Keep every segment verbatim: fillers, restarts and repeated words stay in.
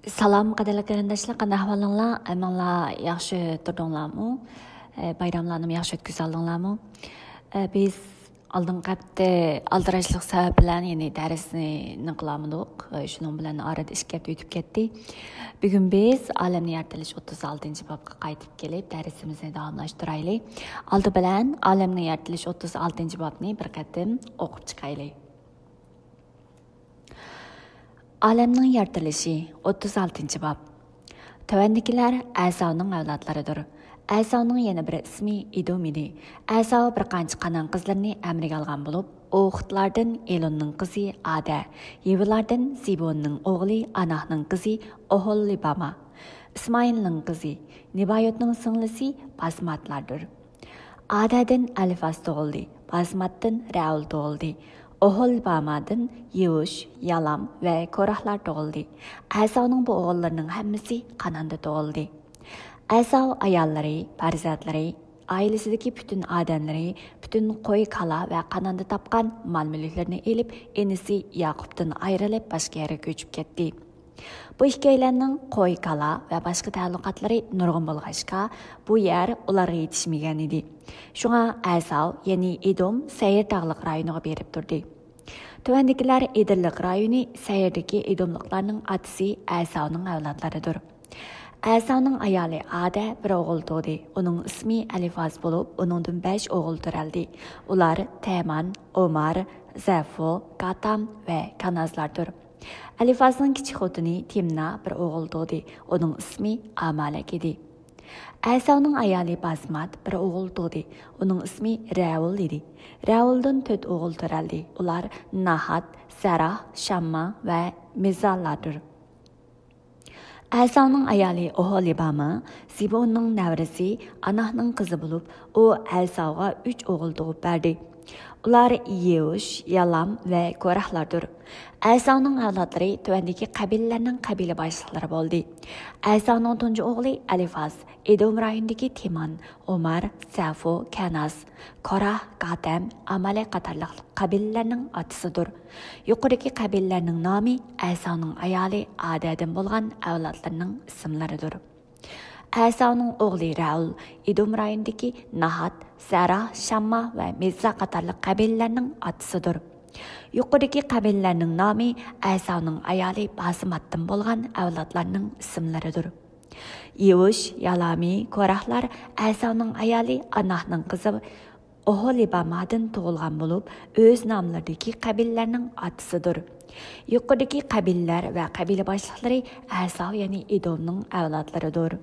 سالام، قەدىرلىك قېرىنداشلار، قانداق ئەھۋالىڭلار؟ ھەممىڭلار ياخشى تۇردۇڭلارمۇ؟ ئە، بايراملارنىمۇ ياخشى ئۆتكۈزۈۋالدىڭلارمۇ؟ ئە، بىز ئالدىنقى ھەپتە ئالدىراشلىق سەۋەب بىلەن يەنە دەرسنى قىلالمىدۇق. ئە، شۇنىڭ بىلەن ئارىدا ئىككى ھەپتە ئۆتۈپ كەتتى. بۈگۈن بىز ئالەمنى يارىتىلىش ئوتتۇز ئالتىنچى بابقا قايتىپ كېلىپ، دەرسىمىزنى داۋاملاشتۇرايلى. ئالدى بىلەن ئالەمنى يارىتىلىش ئوتتۇز ئالتىنچى بابنى بىر قېتىم ئوقۇپ چىقايلى. ئالەمنىڭ يارىتىلىشى، ئوتتۇز ئالتىنچى باب. تۆۋەندىكىلەر ئەساۋنىڭ ئەۋلادلىرىدۇر. ئەساۋنىڭ يەنە بىر ئىسمى ئىدوم ئىدى. ئەساۋ بىر قانچە قانان قىزلىرىنى ئەمرىگە ئالغان بولۇپ، ئۇ خىتلاردىن ئېلوننىڭ قىزى ئادە، يىۋىلاردىن زىبوننىڭ ئوغلى ئاناھنىڭ قىزى ئوھوللىباما، ئىسمائىلنىڭ قىزى نېبايوتنىڭ سىڭلىسى باسماتلاردۇر. ئادەدىن ئەلىفاز تۇغۇلدى، باسماتتىن رەئۇل تۇغۇلدى، ئوھولبامادىن يېۋۇش، يالام ۋە كوراھلار تۇغۇلدى. ئەساۋنىڭ بۇ ئوغۇللىرىنىڭ ھەممىسى قاناندا تۇغۇلدى. ئەساۋ ئاياللىرى، پەرزەنتلىرى، ئائىلىسىدىكى پۈتۈن ئادەملىرى، پۈتۈن قوي، كالا ۋە قاناندا تاپقان مال-مۈلۈكلىرىنى ئېلىپ، ئىنىسى ياقۇپتىن ئايرىلىپ، باشقا يەرگە كۆچۈپ كەتتى. بۇ ئىككىيلەننىڭ قوي، كالا ۋە باشقا تەئەللۇقاتلىرى نۇرغۇن بولغاچقا، بۇ يەر ئۇلارغا يېتىشمىگەن ئىدى. شۇڭا ئەساۋ، يەنى ئىدوم، سەيىر تاغلىق رايونىغا بېرىپ تۇردى. تۆۋەندىكىلەر ئېدىرلىق رايونى، سەيىردىكى ئىدوملۇقلارنىڭ ئاتىسى ئەساۋنىڭ ئەۋلادلىرىدۇر. ئەساۋنىڭ ئايالى ئادە بىر ئوغۇل تۇغدى. ئۇنىڭ ئىسمى ئەلىفاز بولۇپ، ئۇنىڭدىن بەش ئوغۇل تۆرەلدى. ئۇلار تەمان، ئومار، زەفۇ، گاتام ۋە كانازلاردۇر. ئەلىفازنىڭ كىچىك خوتۇنى تىمنا بىر ئوغۇل تۇغدى. ئۇنىڭ ئىسمى ئامالەك ئىدى. ئەساۋنىڭ ئايالى باسمات بىر ئوغۇل تۇغدى. ئۇنىڭ ئىسمى رەۋۇل ئىدى. رەۋۇلدىن تۆت ئوغۇل تۆرەلدى. ئۇلار ناھات، زەراھ، شامما ۋە مىززالاردۇر. ئەساۋنىڭ ئايالى ئوھولىباما زىبوننىڭ نەۋرىسى ئاناھنىڭ قىزى بولۇپ، ئۇ ئەساۋغا ئۈچ ئوغۇل تۇغۇپ بەردى. ئۇلار يېۋۇش، يالام ۋە كوراھلاردۇر. ئەساۋنىڭ ئەۋلادلىرى تۆۋەندىكى قەبىلىلەرنىڭ قەبىلە باشلىقلىرى بولدى. ئەساۋنىڭ تۇنجى ئوغلى ئەلىفاز، ئېدوم رايونىدىكى تېمان، ئومار، زەفۇ، كەناز، كوراھ، گاتەم، ئامالەك قاتارلىق قەبىلىلەرنىڭ ئاتىسىدۇر. يۇقىرىدىكى قەبىلىلەرنىڭ نامى ئەساۋنىڭ ئايالى ئادەدىن بولغان ئەۋلادلىرىنىڭ ئىسىملىرىدۇر. ئەساۋنىڭ ئوغلى رەئۇل ئىدوم رايونىدىكى ناھات، زەرا، شامما ۋە مىززا قاتارلىق قەبىلىلەرنىڭ ئاتىسىدۇر. يۇقىرىدىكى قەبىلىلەرنىڭ نامى ئەساۋنىڭ ئايالى باسماتتىن بولغان ئەۋلادلارنىڭ ئىسىملىرىدۇر. يېۋۇش، يالامى، كوراھلار ئەساۋنىڭ ئايالى ئاناھنىڭ قىزى ئوھولىبامادىن تۇغۇلغان بولۇپ، ئۆز ناملىرىدىكى قەبىلىلەرنىڭ ئاتىسىدۇر. يۇقىرىدىكى قەبىلىلەر ۋە قەبىلە باشلىقلىرى ئەساۋ، يەنى ئېدومنىڭ ئەۋلادلىرىدۇر.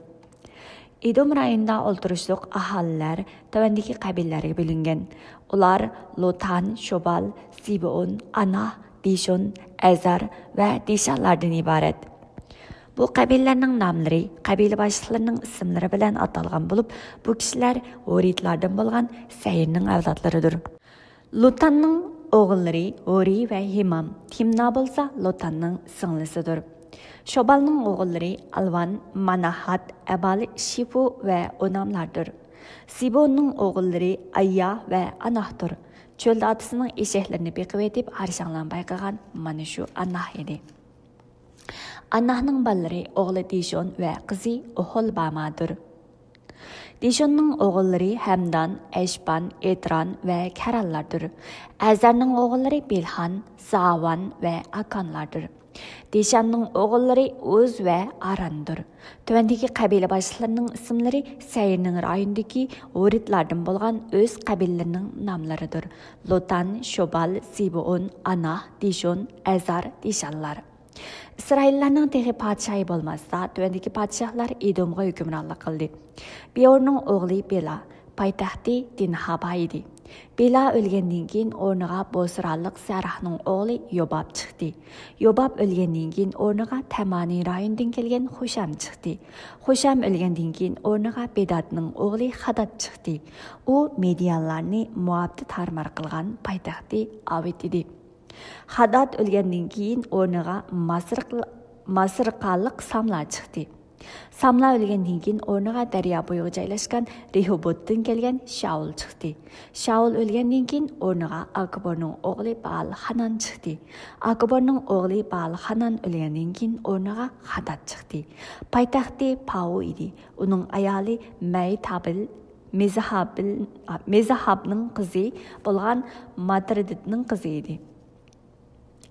ئېدوم رايونىدا ئولتۇرۇشلۇق ئاھالىلەر تۆۋەندىكى قەبىلىلەرگە بۆلۈنگەن. ئۇلار لوتان، شوبال، سىبېئون، ئاناھ، دىشون، ئەزار ۋە دىشانلاردىن ئىبارەت. بۇ قەبىلىلەرنىڭ ناملىرى قەبىلە باشلىقلىرىنىڭ ئىسىملىرى بىلەن ئاتالغان بولۇپ، بۇ كىشىلەر ھورىتلاردىن بولغان سەيىرنىڭ ئەۋلادلىرىدۇر. لوتاننىڭ ئوغۇللىرى ھورى ۋە ھىمام، تىمنا بولسا لوتاننىڭ سىڭلىسىدۇر. شوبالنىڭ ئوغۇللىرى ئالۋان، ماناھات، ئەبال، شىفۇ ۋە ئوناملاردۇر. سىبوننىڭ ئوغۇللىرى ئاييا ۋە ئاناھتۇر. چۆلدە ئاتىسىنىڭ ئېشەكلىرىنى بېقىۋېتىپ، ھارشاڭلارنى بايقىغان مانا شۇ ئاناھ ئىدى. ئاناھنىڭ بالىلىرى ئوغلى دىشون ۋە قىزى ئوھولبامادۇر. دىشوننىڭ ئوغۇللىرى ھەمدان، ئەشبان، ئېتران ۋە كەرانلاردۇر. ئەزەرنىڭ ئوغۇللىرى بىلھان، زاۋان ۋە ئاكانلاردۇر. دىشاننىڭ ئوغۇللىرى ئۇز ۋە ئاراندۇر. تۆۋەندىكى قەبىلە باشلىقلىرىنىڭ ئىسىملىرى سەيىرنىڭ رايونىدىكى ھورىتلاردىن بولغان ئۆز قەبىلىلىرىنىڭ ناملىرىدۇر. لوتان، شوبال، سىبئون، ئاناھ، دىشون، ئەزار، دىشانلار. ئىسرائىللارنىڭ تېخى پادىشاھى بولماستا، تۆۋەندىكى پادىشاھلار ئېدومغا ھۆكۈمرانلىق قىلدى. بېئورنىڭ ئوغلى بېلا، پايتەختى دىنھابا ئىدى. بېلا ئۆلگەندىن كېيىن، ئورنىغا بوسرالىق سەراھنىڭ ئوغلى يوباب چىقتى. يوباب ئۆلگەندىن كېيىن، ئورنىغا تەمانى رايونىدىن كەلگەن خۇشام چىقتى. خۇشام ئۆلگەندىن كېيىن، ئورنىغا بېدادنىڭ ئوغلى خاداد چىقتى. ئۇ مىديانلارنى موئابتا تارمار قىلغان پايتەختى ئاۋېت ئىدى. خاداد ئۆلگەندىن كېيىن، ئورنىغا ماسرىق-، ماسرىقالىق ساملا چىقتى. ساملا ئۆلگەندىن كېيىن ئورنىغا دەريا بويىغا جايلاشقان رېھوبوتتىن كەلگەن شاۋۇل چىقتى. شاۋۇل ئۆلگەندىن كېيىن ئورنىغا ئاكبورنىڭ ئوغلى بائال خانان چىقتى. ئاكبورنىڭ ئوغلى بائال خانان ئۆلگەندىن كېيىن ئورنىغا خادات چىقتى. پايتەختى پاۋۇ ئىدى. ئۇنىڭ ئايالى مەيتابىل، مېزاھابىل، مېزاھابنىڭ قىزى بولغان ماترىدىتنىڭ قىزى ئىدى.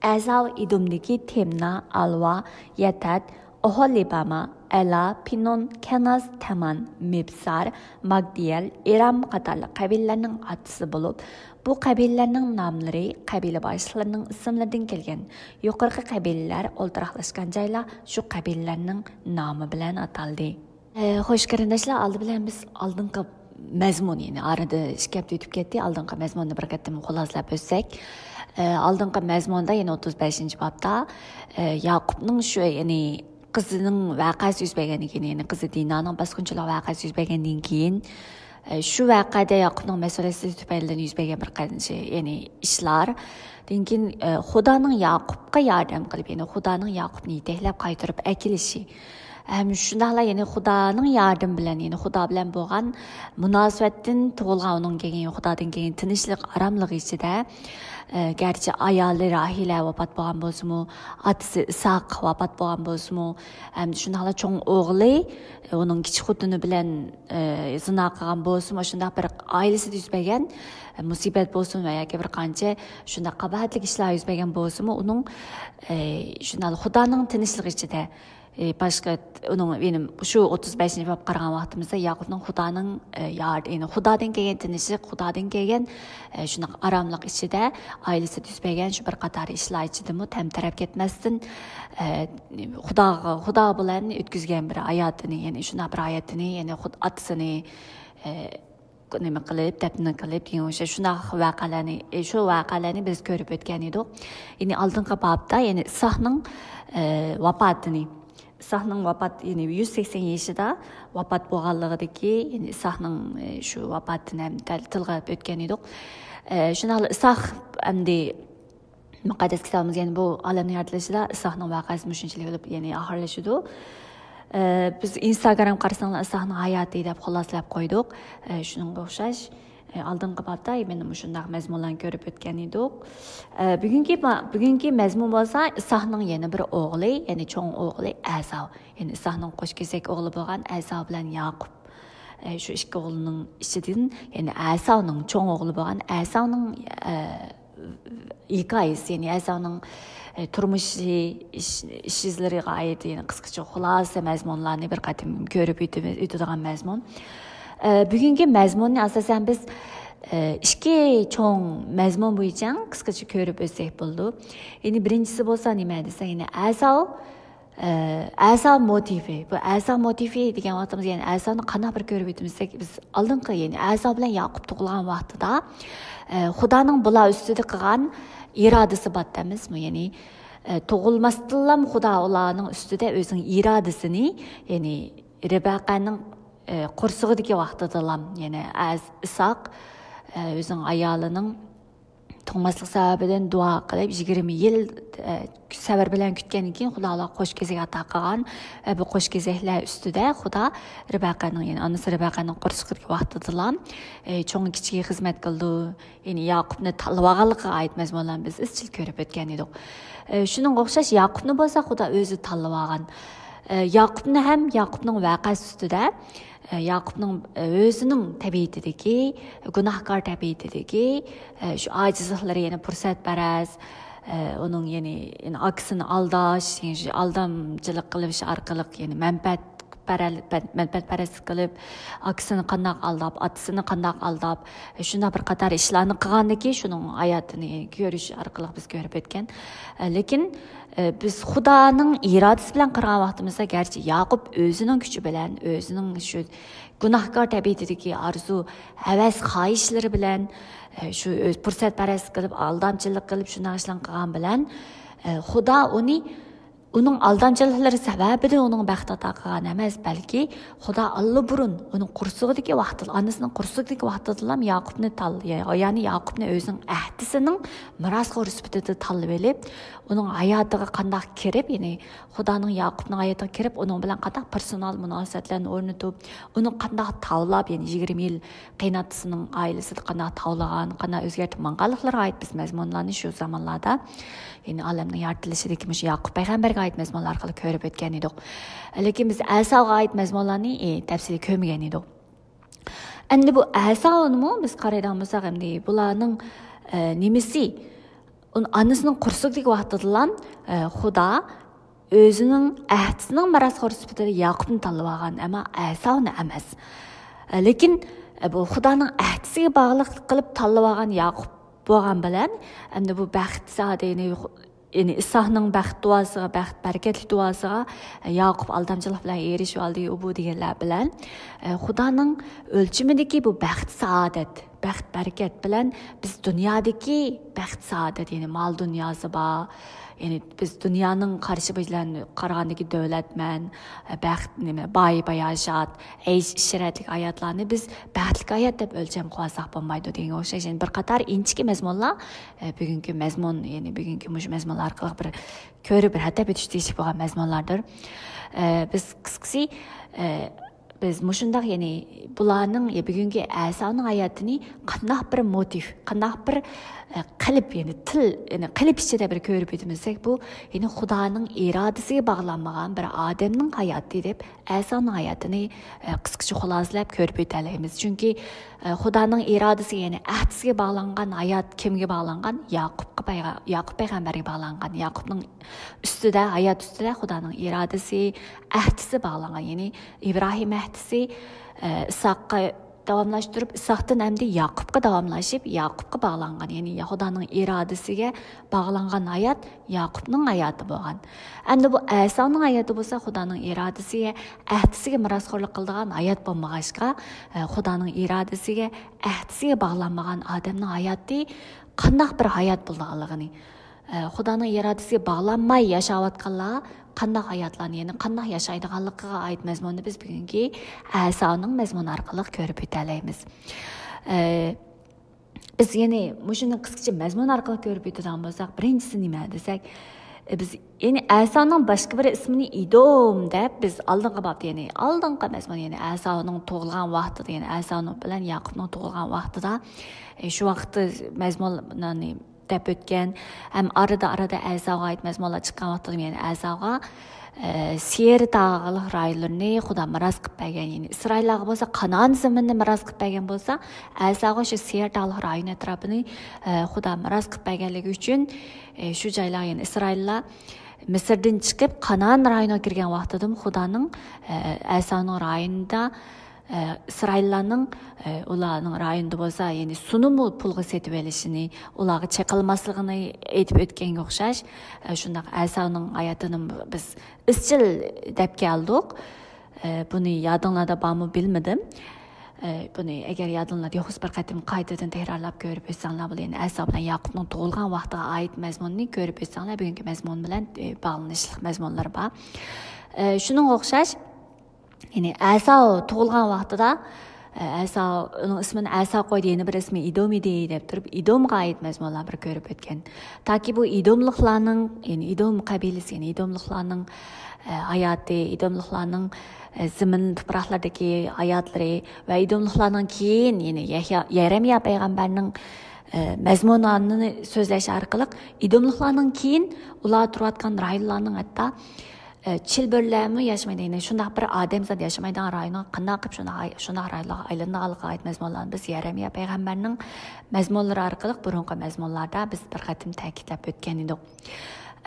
ئەزاۋ ئىدۇمدىكى تېمنا، ئالۋا، يەتەت، ئوھولىباما، ئەلا، پىنون، كەناز، تەمان، مىبسار، ماگدىيەل، ئىرام قاتارلىق قەبىلىلەرنىڭ ئاتىسى بولۇپ، بۇ قەبىلىلەرنىڭ ناملىرى قەبىلە باشلىقلىرىنىڭ ئىسىملىرىدىن كەلگەن. يۇقىرىقى قەبىلىلەر ئولتۇراقلاشقان جايلار شۇ قەبىلىلەرنىڭ نامى بىلەن ئاتالدى. ئە، خوش قېرىنداشلار، ئالدى بىلەن بىز ئالدىنقى مەزمۇن، يەنى ئارىدا ئىككى ھەپتە ئۆتۈپ كەتتى، ئالدىنقى مەزمۇننى بىر قېتىم خۇلاسىلەپ ئۆتسەك. ئە، ئالدىنقى مەزمۇندا، يەنى ئوتتۇز بەشىنچى بابتا، ئە، ياقۇپنىڭ شۇ، يەنى قىزىنىڭ ۋەقەسى يۈز بەرگەندىن كېيىن، يەنى قىزى دىنانىڭ باسقۇنچىلىق ۋەقەسى يۈز بەرگەندىن كېيىن، ئە، شۇ ۋەقەدە ياقۇپنىڭ مەسئۇلىيەتسىزلىكى تۈپەيلىدىن يۈز بەرگەن بىر قانچە، يەنى ئىشلار. دىن كېيىن، ئە، خۇدانىڭ ياقۇپقا ياردەم قىلىپ، يەنى خۇدانىڭ ياقۇپنى يېتەكلەپ قايتۇرۇپ ئەكېلىشى. ھەم شۇنداقلا، يەنى خۇدانىڭ ياردىمى بىلەن، يەنى خۇدا بىلەن بولغان مۇناسىۋەتتىن تۇغۇلغان ئۇنىڭ كېيىن، خۇدادىن كېيىن تىنچلىق، ئاراملىق ئىچىدە، ئە، گەرچە ئايالى راھىلە ۋاپات بولغان بولسىمۇ، ئاتىسى ئىسھاق ۋاپات بولغان بولسىمۇ، ھەم شۇنداقلا چوڭ ئوغلى، ئە، ئۇنىڭ كىچىك خوتۇنى بىلەن، ئە، زىنا قىلغان بولسىمۇ، شۇنداق بىر ئائىلىسىدە يۈز بەرگەن، ئە، مۇسىبەت بولسۇن ۋە ياكى بىر قانچە شۇنداق قاباھەتلىك ئىشلار يۈز بەرگەن بولسىمۇ، ئۇنىڭ، ئە، شۇنداق خۇدانىڭ تىنچلىقى ئىچىدە، ئى، باشقا، ئۇنىڭ، يەنى شۇ ئوتتۇز بەشىنچى باب قارىغان ۋاقتىمىزدا ياقۇپنىڭ خۇدانىڭ، ئى، يار-، يەنى خۇدادىن كەلگەن تىنچلىق، خۇدادىن كەلگەن، ئى، شۇنداق ئاراملىق ئىچىدە ئائىلىسىدە يۈز بەرگەن شۇ بىر قاتار ئىشلار ئىچىدىمۇ تەمتەرەپ كەتمەستىن، ئى، خۇداغا، خۇدا بىلەن ئۆتكۈزگەن بىر ھاياتىنى، يەنى شۇنداق بىر ھاياتىنى، يەنى خۇد-، ئاتىسىنى، ئى، نېمە قىلىپ، دەپنە قىلىپ دېگەن ئوخشاش شۇنداق ۋەقەلەرنى، ئى، شۇ ۋەقەلەرنى بىز كۆرۈپ ئۆتكەن ئىدۇق. يەنى ئالدىنقى بابتا، يەنى ئىسھاقنىڭ، ئى، ۋاپاتىنى، ئىسھاقنىڭ ۋاپات، يەنى يۈز سەكسەن يېشىدا ۋاپات بولغانلىقىدىكى، يەنى ئىسھاقنىڭ، ئى، شۇ ۋاپاتىنى ھەم تىل-، تىلغا ئېلىپ ئۆتكەن ئىدۇق. ئى، شۇنداقلا ئىسھاق ئەمدى مۇقەددەس كىتابىمىز، يەنى بۇ ئالەمنىڭ يارىتىلىشىدا ئىسھاقنىڭ ۋەقەسى مۇشۇنچىلىك بولۇپ، يەنى ئاخىرلىشىدۇ. ئە، بىز ئىنستاگرام قارىساڭلار، ئىسھاقنىڭ ھاياتى دەپ خۇلاسىلەپ قويدۇق. ئە، شۇنىڭغا ئوخشاش، ئە، ئالدىنقى بابتا مانا مۇشۇنداق مەزمۇنلارنى كۆرۈپ ئۆتكەن ئىدۇق. ئە، بۈگۈنكى ما-، بۈگۈنكى مەزمۇن بولسا ئىسھاقنىڭ يەنە بىر ئوغلى، يەنى چوڭ ئوغلى ئەساۋ، يەنى ئىسھاقنىڭ قوش كېزەك ئوغلى بولغان ئەساۋ بىلەن ياقۇپ. ئە، شۇ ئىككى ئوغلىنىڭ ئىچىدىن، يەنى ئەساۋنىڭ چوڭ ئوغلى بولغان ئەساۋنىڭ، ئە، ھېكايىسى، يەنى ئەساۋنىڭ، ئە، تۇرمۇشى، ئىش، ئىش ئىزلىرىغا ئائىت، يەنى قىسقىچە خۇلاسە مەزمۇنلارنى بىر قېتىم كۆرۈپ ئۆتىمىز، ئۆتىدىغان مەزمۇن. ئە، بۈگۈنكى مەزمۇننى ئاساسەن بىز، ئە، ئىككى چوڭ مەزمۇن بويىچە قىسقىچە كۆرۈپ ئۆتسەك بولىدۇ. يەنى بىرىنچىسى بولسا نېمە دېسە، يەنى ئەساۋ، ئە، ئەساۋ موتىفى. بۇ ئەساۋ موتىفى دېگەن ۋاقتىمىز، يەنى ئەساۋنى قانداق بىر كۆرۈپ ئۆتىمىز دېسەك، بىز ئالدىنقى، يەنى ئەساۋ بىلەن ياقۇپ تۇغۇلغان ۋاقتىدا، ئە، خۇدانىڭ بۇلار ئۈستىدە قىلغان ئىرادىسى بار ئەمەسمۇ؟ يەنى، ئە، تۇغۇلماستىنلا خۇدا ئۇلارنىڭ ئۈستىدە ئۆزىنىڭ ئىرادىسىنى، يەنى رىبەقەنىڭ، ئە، قورسىقىدىكى ۋاقتىدىلا، يەنى ئەز-، ئىساق، ئە، ئۆزىنىڭ ئايالىنىڭ تۇغماسلىق سەۋەبىدىن دۇئا قىلىپ، يىگىرمە يىل، ئە، سەۋر بىلەن كۈتكەندىن كېيىن، خۇدا ئۇلارغا قوش كېزەك ئاتا قىلغان. ئە، بۇ قوش كېزەكلەر ئۈستىدە خۇدا رىبەقەنىڭ، يەنى ئانىسى رىبەقەنىڭ قورسىقىدىكى ۋاقتىدىلا، ئە، چوڭ كىچىكىگە خىزمەت قىلىدۇ. يەنى ياقۇپنى تاللىۋالغانلىقىغا ئائىت مەزمۇنلارنى بىز ئىزچىل كۆرۈپ ئۆتكەن ئىدۇق. ئە، شۇنىڭغا ئوخشاش ياقۇپنى بولسا خۇدا ئۆزى تاللىۋالغان. ئە، ياقۇپنى ھەم ياقۇپنىڭ ۋەقەسى ئۈستىدە، ئە، ياقۇپنىڭ، ئە، ئۆزىنىڭ تەبىئىتىدىكى، گۇناھكار تەبىئىتىدىكى، ئە، شۇ ئاجىزلىقلىرى، يەنى پۇرسەتپەرەس، ئە، ئۇنىڭ يەنى، يەنى ئاكىسىنى ئالداش، يەنى شۇ ئالدامچىلىق قىلىش ئارقىلىق، يەنى مەنپەئەت پەرەل-، پەن-، مەنپەئەتپەرەسلىك قىلىپ، ئاكىسىنى قانداق ئالداپ، ئاتىسىنى قانداق ئالداپ، شۇنداق بىر قاتار ئىشلارنى قىلغاندىكى، شۇنىڭ ھاياتىنى كۆرۈش ئارقىلىق بىز كۆرۈپ ئۆتكەن. لېكىن، بىز خۇدانىڭ ئىرادىسى بىلەن قارىغان ۋاقتىمىزدا، گەرچە ياقۇپ ئۆزىنىڭ كۈچى بىلەن، ئۆزىنىڭ شۇ گۇناھكار تەبىئىتىدىكى ئارزۇ، ھەۋەس، خاھىشلىرى بىلەن، شۇ ئۆز پۇرسەتپەرەسلىك قىلىپ، ئالدامچىلىق قىلىپ، شۇنداق ئىشلارنى قىلغان بىلەن، خۇدا ئۇنى ئۇنىڭ ئالدامچىلىقلىرى سەۋەبىدىن ئۇنىڭ بەخت ئاتا قىلغان ئەمەس، بەلكى خۇدا ئاللىبۇرۇن ئۇنىڭ قۇرسىقىدىكى ۋاقتىدا، ئانىسىنىڭ قۇرسىقىدىكى ۋاقتىدىلا ياقۇپنى تال-، يەنى ياقۇپنى ئۆزىنىڭ ئەھدىسىنىڭ مىراسخورى سۈپىتىدە تاللىۋېلىپ، ئۇنىڭ ھاياتىغا قانداق كىرىپ، يەنى خۇدانىڭ ياقۇپنىڭ ھاياتىغا كىرىپ، ئۇنىڭ بىلەن قانداق پېرسونال مۇناسىۋەتلەرنى ئورنىتىپ، ئۇنى قانداق تاۋلاپ، يەنى يىگىرمە يىل قېيىنئاتىسىنىڭ ئائىلىسىدە قانداق تاۋلىغان، قانداق ئۆزگەرتىپ ماڭغانلىقلىرىغا ئائىت بىز مەزمۇنلارنى شۇ زامانلاردا، يەنى ئالەمنىڭ يارىتىلىشىدىكى مۇشۇ ياقۇپ پەيغەمبەرگە ئائىت مەزمۇنلار ئارقىلىق كۆرۈپ ئۆتكەن ئىدۇق. لېكىن بىز ئەساغا ئائىت مەزمۇنلارنى، ئى، تەپسىلىي كۆرمىگەن ئىدۇق. ئەمدى بۇ ئەسانىمۇ بىز قارايدىغان بولساق، ئەمدى بۇلارنىڭ، ئە، نېمىسى؟ ئۇن-، ئانىسىنىڭ قۇرسىقىدىكى ۋاقتىدىلا، ئە، خۇدا ئۆزىنىڭ ئەھدىسىنىڭ مىراسخورى سۈپىتىدە ياقۇپنى تاللىۋالغان، ئەمما ئەساۋنى ئەمەس. ئە، لېكىن، ئە، بۇ خۇدانىڭ ئەھدىسىگە باغلىق قىلىپ تاللىۋالغان ياقۇپ بولغان بىلەن، ئەمدى بۇ بەخت سائادەتنى، يەنى ئىساقنىڭ بەخت دۇئاسىغا، بەخت بەرىكەتلىك دۇئاسىغا، ئە، ياقۇپ ئالدامچىلىق بىلەن ئېرىشىۋالدى، ئۇ بۇ دېگەنلەر بىلەن، ئە، خۇدانىڭ ئۆلچىمىدىكى بۇ بەخت سائادەت، بەخت بەرىكەت بىلەن بىز دۇنيادىكى بەخت سائادەت، يەنى مال دۇنياسى بار، يەنى بىز دۇنيانىڭ قارىشى بىلەن قارىغاندىكى دۆلەتمەن، بەخت، نېمە، باي باياشات، ئەيش ئىشرەتلىك ھاياتلارنى بىز بەختلىك ھايات دەپ ئۆلچەم قىلىۋالساق بولمايدۇ دېگەنگە ئوخشاش. يەنى بىر قاتار ئىنچىكە مەزمۇنلار، ئە، بۈگۈنكى مەزمۇن، يەنى بۈگۈنكى مۇشۇ مەزمۇنلار ئارقىلىق بىر كۆرۈپ، بىر ھەدەپ ئۆتۈش تېگىشلىك بولغان مەزمۇنلاردۇر. ئە، بىز قىسقىسى، ئە، بىز مۇشۇنداق، يەنى بۇلارنىڭ، يا بۈگۈنكى ئەساۋنىڭ ھاياتىنى قانداق بىر موتىف، قانداق بىر، ئە، قېلىپ، يەنى تىل، يەنى قېلىپ ئىچىدە بىر كۆرۈپ ئۆتمىسەك، بۇ، يەنى خۇدانىڭ ئىرادىسىگە باغلانمىغان بىر ئادەمنىڭ ھاياتى دەپ ئەساۋنىڭ ھاياتىنى، ئە، قىسقىچە خۇلاسىلەپ كۆرۈپ ئۆتەلەيمىز. چۈنكى، ئە، خۇدانىڭ ئىرادىسىگە، يەنى ئەھدىسىگە باغلانغان ھايات كىمگە باغلانغان؟ ياقۇپقا پەيغە-، ياقۇپ پەيغەمبەرگە باغلانغان. ياقۇپنىڭ ئۈستىدە، ھايات ئۈستىدە خۇدانىڭ ئىرادىسى، ئەھدىسى باغلانغان. يەنى ئىبراھىم ئەھدىسى، ئە، ئىساققا داۋاملاشتۇرۇپ، ئىساقتىن ئەمدى ياقۇپقا داۋاملىشىپ، ياقۇپقا باغلانغان. يەنى خۇدانىڭ ئىرادىسىگە باغلانغان ھايات ياقۇپنىڭ ھاياتى بولغان. ئەمدى بۇ ئەساۋنىڭ ھاياتى بولسا خۇدانىڭ ئىرادىسىگە، ئەھدىسىگە مىراسخورلۇق قىلىدىغان ھايات بولمىغاچقا، ئە، خۇدانىڭ ئىرادىسىگە، ئەھدىسىگە باغلانمىغان ئادەمنىڭ ھاياتى قانداق بىر ھايات بولىدىغانلىقىنى، ئە، خۇدانىڭ ئىرادىسىگە باغلانماي ياشاۋاتقانلار قانداق ھاياتلارنى، يەنى قانداق ياشايدىغانلىقىغا ئائىت مەزمۇننى بىز بۈگۈنكى ئەساۋنىڭ مەزمۇنى ئارقىلىق كۆرۈپ ئۆتەلەيمىز. ئە، بىز يەنى مۇشۇنى قىسقىچە مەزمۇن ئارقىلىق كۆرۈپ ئۆتىدىغان بولساق، بىرىنچىسى نېمە دېسەك، ئە، بىز يەنى ئەساۋنىڭ باشقا بىر ئىسمىنى ئىدوم دەپ بىز ئالدىنقى بابتا، يەنى ئالدىنقى مەزمۇن، يەنى ئەساۋنىڭ تۇغۇلغان ۋاقتىدا، يەنى ئەساۋ بىلەن ياقۇپنىڭ تۇغۇلغان ۋاقتىدا، ئە، شۇ ۋاقىتتا مەزمۇننى دەپ ئۆتكەن. ھەم ئارىدا، ئارىدا ئەساۋغا ئائىت مەزمۇنلار چىققان ۋاقتىدا يەنە ئەساۋغا، ئە، سېيىر تاغلىق رايونلىرىنى خۇدا مىراس قىلىپ بەرگەن. يەنى ئىسرائىللارغا بولسا قانائان زېمىنىنى مىراس قىلىپ بەرگەن بولسا، ئەساۋغا شۇ سېيىر تاغلىق رايون ئەتراپىنى، ئە، خۇدا مىراس قىلىپ بەرگەنلىكى ئۈچۈن، ئە، شۇ جايلار، يەنى ئىسرائىللار مىسىردىن چىقىپ قانائان رايونىغا كىرگەن ۋاقتىدىمۇ خۇدانىڭ، ئە، ئەساۋنىڭ رايونىدا ئىسرائىللارنىڭ، ئۇلارنىڭ رايونىدا بولسا، يەنى سۇنىمۇ پۇلغا سېتىۋېلىشىنى، ئۇلارغا چېقىلماسلىقىنى ئېيتىپ ئۆتكەنگە ئوخشاش، شۇنداق ئەساۋنىڭ ھاياتىنى بىز ئىزچىل دەپ كەلدۇق. بۇنى يادىڭلاردا بارمۇ بىلمىدىم. بۇنى ئەگەر يادىڭلاردا يوق بولسا، بىر قېتىم قايتىدىن تەكرارلاپ كۆرۈپ ئۆتسەڭلار بولىدۇ. يەنى ئەساۋ بىلەن ياقۇپنىڭ تۇغۇلغان ۋاقتىغا ئائىت مەزمۇننى كۆرۈپ ئۆتسەڭلار، بۈگۈنكى مەزمۇن بىلەن، ئە، باغلىنىشلىق مەزمۇنلىرى بار. ئە، شۇنىڭغا ئوخشاش، يەنى ئەساۋ تۇغۇلغان ۋاقتىدا، ئە، ئەساۋ، ئۇنىڭ ئىسمىنى ئەساۋ قويدى، يەنە بىر ئىسمى ئىدوم ئىدى دەپ تۇرۇپ، ئىدومغا ئائىت مەزمۇنلار بىر كۆرۈپ ئۆتكەن. تاكى بۇ ئىدوملۇقلارنىڭ، يەنى ئىدوم قەبىلىسى، يەنى ئىدوملۇقلارنىڭ، ئە، ھاياتى، ئىدوملۇقلارنىڭ، ئە، زېمىن تۇپراقلىرىدىكى ھاياتلىرى ۋە ئىدوملۇقلارنىڭ كېيىن، يەنى يەھيا، يەرەمىيا پەيغەمبەرنىڭ، ئە، مەزمۇنىنى سۆزلەش ئارقىلىق ئىدوملۇقلارنىڭ كېيىن ئۇلار تۇرۇۋاتقان رايونلارنىڭ ھەتتا ئە، چىلبۆرىلەرمۇ ياشىمايدۇ. يەنى شۇنداق بىر ئادەمزات ياشىمايدىغان رايونغا قانداق قىلىپ شۇنداق، شۇنداق رايونلارغا ئايلىنىدىغانلىقىغا ئائىت مەزمۇنلارنى بىز يەرەمىيا پەيغەمبەرنىڭ مەزمۇنلىرى ئارقىلىق بۇرۇنقى مەزمۇنلاردا بىز بىر قېتىم تەكىتلەپ ئۆتكەن ئىدۇق.